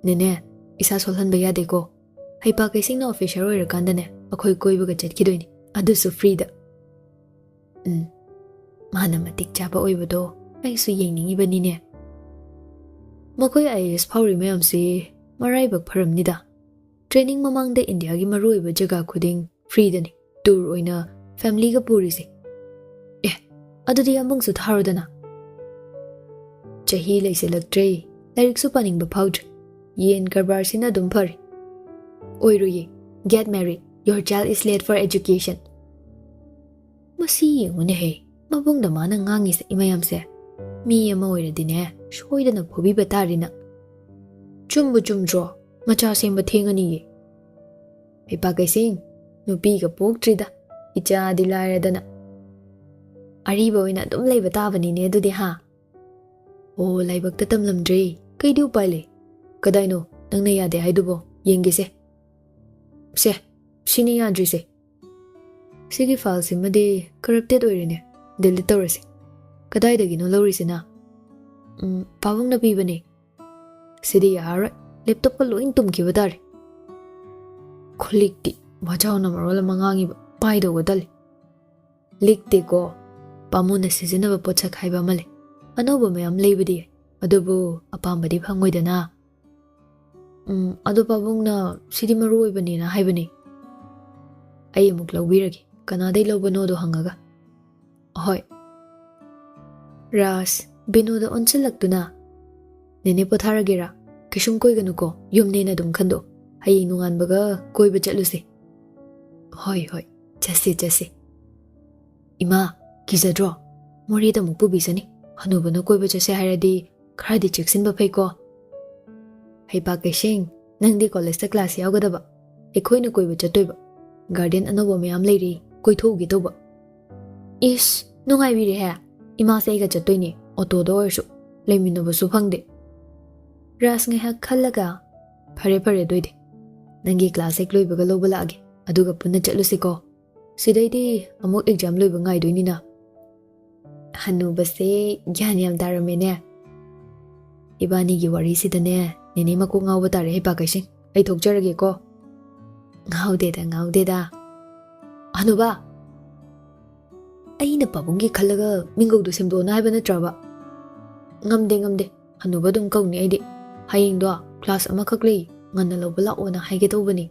ꯅꯦꯅꯦ, ꯏꯁꯥ ꯁꯣꯜꯍꯟꯕ ꯌꯥꯗꯦꯀꯣ꯫ ꯍꯩꯄꯥꯛ ꯀꯩꯁꯤꯡꯅ ꯑꯣꯐꯤꯁꯔ ꯑꯣꯏꯔꯀꯥꯟꯗꯅꯦ, ꯑꯩꯈꯣꯏ ꯀꯣꯏꯕꯒ ꯆꯠꯈꯤꯗꯣꯏꯅꯤ, ꯑꯗꯨꯁꯨ ꯐ꯭ꯔꯤꯗ꯫ ꯎꯝ, ꯃꯥꯅ ꯃꯇꯤꯛ ꯆꯥꯕ ꯑꯣꯏꯕꯗꯣ ꯑꯩꯁꯨ ꯌꯦꯡꯅꯤꯡꯉꯤꯕꯅꯤꯅꯦ꯫ ꯃꯈꯣꯏ ꯑꯥꯏ ꯑꯦ ꯑꯦꯁ ꯐꯥꯎꯔꯤ ꯃꯌꯥꯝꯁꯤ ꯃꯔꯥꯏꯕꯛ ꯐꯔꯝꯅꯤꯗ꯫ ꯇ꯭ꯔꯦꯅꯤꯡ ꯃꯃꯥꯡꯗ ꯏꯟꯗꯤꯌꯥꯒꯤ ꯃꯔꯨꯑꯣꯏꯕ ꯖꯒꯥ ꯈꯨꯗꯤꯡ ꯐ꯭ꯔꯤꯗꯅꯤ, ꯇꯨꯔ ꯑꯣꯏꯅ ꯐꯦꯃꯤꯂꯤꯒ ꯄꯨꯔꯤꯁꯦ꯫ ꯑꯦ, ꯑꯗꯨꯗꯤ ꯌꯥꯝꯕꯨꯡꯁꯨ ꯊꯥꯔꯣꯗꯅ꯫ ꯆꯍꯤ ꯂꯩꯁꯤꯜꯂꯛꯇ꯭ꯔꯦ, ꯂꯥꯏꯔꯤꯛꯁꯨ ꯄꯥꯅꯤꯡꯕ ꯐꯥꯎꯗ꯭ꯔꯦ꯫ ꯌꯦꯟ ꯀꯔꯕꯥꯔꯁꯤꯅ ꯑꯗꯨꯝ ꯐꯔꯦ꯫ ꯑꯣꯏꯔꯣꯏꯌꯦ, get married, your child is late for education꯫ ꯃꯁꯤ ꯌꯦꯡꯉꯨꯅꯦꯍꯦ, ꯃꯕꯨꯡꯗ ꯃꯥꯅ ꯉꯥꯡꯉꯤꯁꯦ ꯃꯌꯥꯝꯁꯦ꯫ ꯃꯤ ꯑꯃ ꯑꯣꯏꯔꯗꯤꯅꯦ, ꯁꯣꯏꯗꯅ ꯐꯨꯕꯤꯕ ꯇꯥꯔꯦ ꯅꯪ꯫ ꯆꯨꯝꯕꯨ ꯆꯨꯝꯗ꯭ꯔꯣ? ꯃꯆꯥ ꯁꯦꯝꯕ ꯊꯦꯡꯉꯅꯤꯌꯦ꯫ ꯍꯩꯄꯥꯛ ꯀꯩꯁꯤꯡ, ꯅꯨꯄꯤꯒ ꯄꯣꯛꯇ꯭ꯔꯤꯗ, ꯏꯆꯥꯗꯤ ꯂꯥꯏꯔꯗꯅ꯫ ꯑꯔꯤꯕ ꯑꯣꯏꯅ ꯑꯗꯨꯝ ꯂꯩꯕ ꯇꯥꯕꯅꯤꯅꯦ ꯑꯗꯨꯗꯤ, ꯍꯥ? ꯑꯣ, ꯂꯥꯏꯕꯛꯇ ꯇꯝꯂꯝꯗ꯭ꯔꯦ꯫ ꯀꯩꯗꯤ ꯎꯄꯥꯏ ꯂꯩ? ꯀꯗꯥꯏꯅꯣ ꯅꯪꯅ ꯌꯥꯗꯦ ꯍꯥꯏꯗꯨꯕꯣ? ꯌꯦꯡꯒꯦꯁꯦ꯫ ꯁꯦ, ꯁꯤꯅꯤ ꯌꯥꯗ꯭ꯔꯤꯁꯦ꯫ ꯁꯤꯒꯤ ꯐꯥꯏꯜꯁꯤꯃꯗꯤ ꯀꯔꯞꯇꯦꯠ ꯑꯣꯏꯔꯦꯅꯦ꯫ ꯗꯤꯂꯤꯠ ꯇꯧꯔꯁꯤ꯫ ꯀꯗꯥꯏꯗꯒꯤꯅꯣ ꯂꯧꯔꯤꯁꯤꯅ? ꯎꯝ, ꯄꯥꯕꯨꯡꯅ ꯄꯤꯕꯅꯦ꯫ ꯁꯤꯗꯤ ꯌꯥꯔꯔꯣꯏ꯫ ꯂꯦꯞꯇꯣꯞꯀ ꯂꯣꯏ ꯇꯨꯝꯈꯤꯕ ꯇꯥꯔꯦ꯫ ꯈꯨꯂꯤꯛꯇꯤ, ꯃꯖꯥꯎꯅ ꯃꯔꯣꯜ ꯑꯃ ꯉꯥꯡꯉꯤꯕ, ꯄꯥꯏꯗꯧꯒ ꯇꯜꯂꯤ꯫ ꯂꯤꯛꯇꯦꯀꯣ꯫ ꯄꯥꯃꯨꯅ ꯁꯤꯖꯤꯟꯅꯕ ꯄꯣꯠꯁꯛ ꯍꯥꯏꯕ ꯑꯃ ꯂꯩ꯫ ꯑꯅꯧꯕ ꯃꯌꯥꯝ ꯂꯩꯕꯗꯤ ꯌꯥꯏ, ꯑꯗꯨꯕꯨ ꯑꯄꯥꯝꯕꯗꯤ ꯐꯪꯉꯣꯏꯗꯅ꯫ ꯎꯝ, ꯑꯗꯣ ꯄꯥꯕꯨꯡꯅ ꯁꯤꯗꯤ ꯃꯔꯨ ꯑꯣꯏꯕꯅꯦꯅ ꯍꯥꯏꯕꯅꯦ꯫ ꯑꯩ ꯑꯃꯨꯛ ꯂꯧꯕꯤꯔꯒꯦ, ꯀꯅꯥꯗꯩ ꯂꯧꯕꯅꯣꯗꯣ ꯍꯪꯉꯒ꯫ ꯑꯍꯣꯏ꯫ ꯔꯥꯖ, ꯕꯤꯅꯨꯗ ꯑꯣꯟꯁꯤꯜꯂꯛꯇꯨꯅ, ꯅꯦꯅꯦ ꯄꯣꯊꯥꯔꯒꯦꯔꯥ? ꯀꯩꯁꯨꯝ ꯀꯣꯏꯒꯅꯨꯀꯣ, ꯌꯨꯝꯅꯦꯅ ꯑꯗꯨꯝ ꯈꯟꯗꯣꯛ꯫ ꯍꯌꯦꯡ ꯅꯣꯡꯉꯥꯟꯕꯒ ꯀꯣꯏꯕ ꯆꯠꯂꯨꯁꯦ꯫ ꯍꯣꯏ, ꯍꯣꯏ, ꯆꯠꯁꯦ, ꯆꯠꯁꯦ꯫ ꯏꯃꯥ, ꯀꯤꯖꯗ꯭ꯔꯣ? ꯃꯣꯔꯦꯗ ꯑꯃꯨꯛ ꯄꯨꯕꯤꯁꯅꯤ꯫ ꯍꯅꯨꯕꯅ ꯀꯣꯏꯕ ꯆꯠꯁꯦ ꯍꯥꯏꯔꯗꯤ ꯈꯔꯗꯤ ꯆꯦꯛꯁꯤꯟꯕ ꯐꯩꯀꯣ꯫ ꯍꯩꯄꯥ ꯀꯩꯁꯤꯡ, ꯅꯪꯗꯤ ꯀꯣꯂꯦꯖꯇ ꯀ꯭ꯂꯥꯁ ꯌꯥꯎꯒꯗꯕ, ꯑꯩꯈꯣꯏꯅ ꯀꯣꯏꯕ ꯆꯠꯇꯣꯏꯕ꯫ ꯒꯥꯔꯗꯦꯟ ꯑꯅꯧꯕ ꯃꯌꯥꯝ ꯂꯩꯔꯤ, ꯀꯣꯏꯊꯣꯛꯎꯒꯦ ꯇꯧꯕ꯫ ꯏꯁ, ꯅꯨꯡꯉꯥꯏꯕꯤꯔꯦꯍꯦ꯫ ꯏꯃꯥꯁꯦ ꯑꯩꯒ ꯆꯠꯇꯣꯏꯅꯦ, ꯑꯣꯇꯣꯗ ꯑꯣꯏꯔꯁꯨ꯫ ꯂꯩꯃꯤꯟꯅꯕꯁꯨ ꯐꯪꯗꯦ꯫ ꯔꯥꯖ ꯉꯥꯏꯍꯥꯛ ꯈꯜꯂꯒ, "ꯐꯔꯦ, ꯐꯔꯦ, ꯑꯗꯨꯏꯗꯤ ꯅꯪꯒꯤ ꯀ꯭ꯂꯥꯁ ꯍꯦꯛ ꯂꯣꯏꯕꯒ ꯂꯧꯕ ꯂꯥꯛꯑꯒꯦ, ꯑꯗꯨꯒ ꯄꯨꯟꯅ ꯆꯠꯂꯨꯁꯤꯀꯣ꯫ ꯁꯤꯗꯩꯗꯤ ꯑꯃꯨꯛ ꯑꯦꯛꯖꯥꯝ ꯂꯣꯏꯕ ꯉꯥꯏꯗꯣꯏꯅꯤꯅ"꯫ ꯍꯅꯨꯕꯁꯦ ꯒ꯭ꯌꯥꯟ ꯌꯥꯝ ꯇꯥꯔꯝꯃꯦꯅꯦ꯫ ꯏꯕꯥꯅꯤꯒꯤ ꯋꯥꯔꯤꯁꯤꯗꯅꯦ, ꯅꯦꯅꯦ ꯃꯀꯣꯛ ꯉꯥꯎꯕ ꯇꯥꯔꯦ꯫ ꯍꯩꯄꯥ ꯀꯩꯁꯤꯡ, ꯑꯩ ꯊꯣꯛꯆꯔꯒꯦꯀꯣ꯫ ꯉꯥꯎꯗꯦꯗ, ꯉꯥꯎꯗꯦꯗ꯫ ꯍꯅꯨꯕ, ꯑꯩꯅ ꯄꯥꯕꯨꯡꯒꯤ ꯈꯜꯂꯒ ꯃꯤꯡꯒꯧꯗꯣ ꯁꯦꯝꯗꯣꯛꯑꯣꯅ ꯍꯥꯏꯕ ꯅꯠꯇ꯭ꯔꯕ? ꯉꯝꯗꯦ, ꯉꯝꯗꯦ꯫ ꯍꯅꯨꯕ ꯑꯗꯨꯝ ꯀꯧꯅꯤ ꯑꯩꯗꯤ꯫ ꯍꯌꯦꯡꯗꯣ ꯀ꯭ꯂꯥꯁ ꯑꯃꯈꯛ ꯂꯩ, ꯉꯟꯅ ꯂꯧꯕ ꯂꯥꯛꯑꯣꯅ ꯍꯥꯏꯒꯦ ꯇꯧꯕꯅꯤ꯫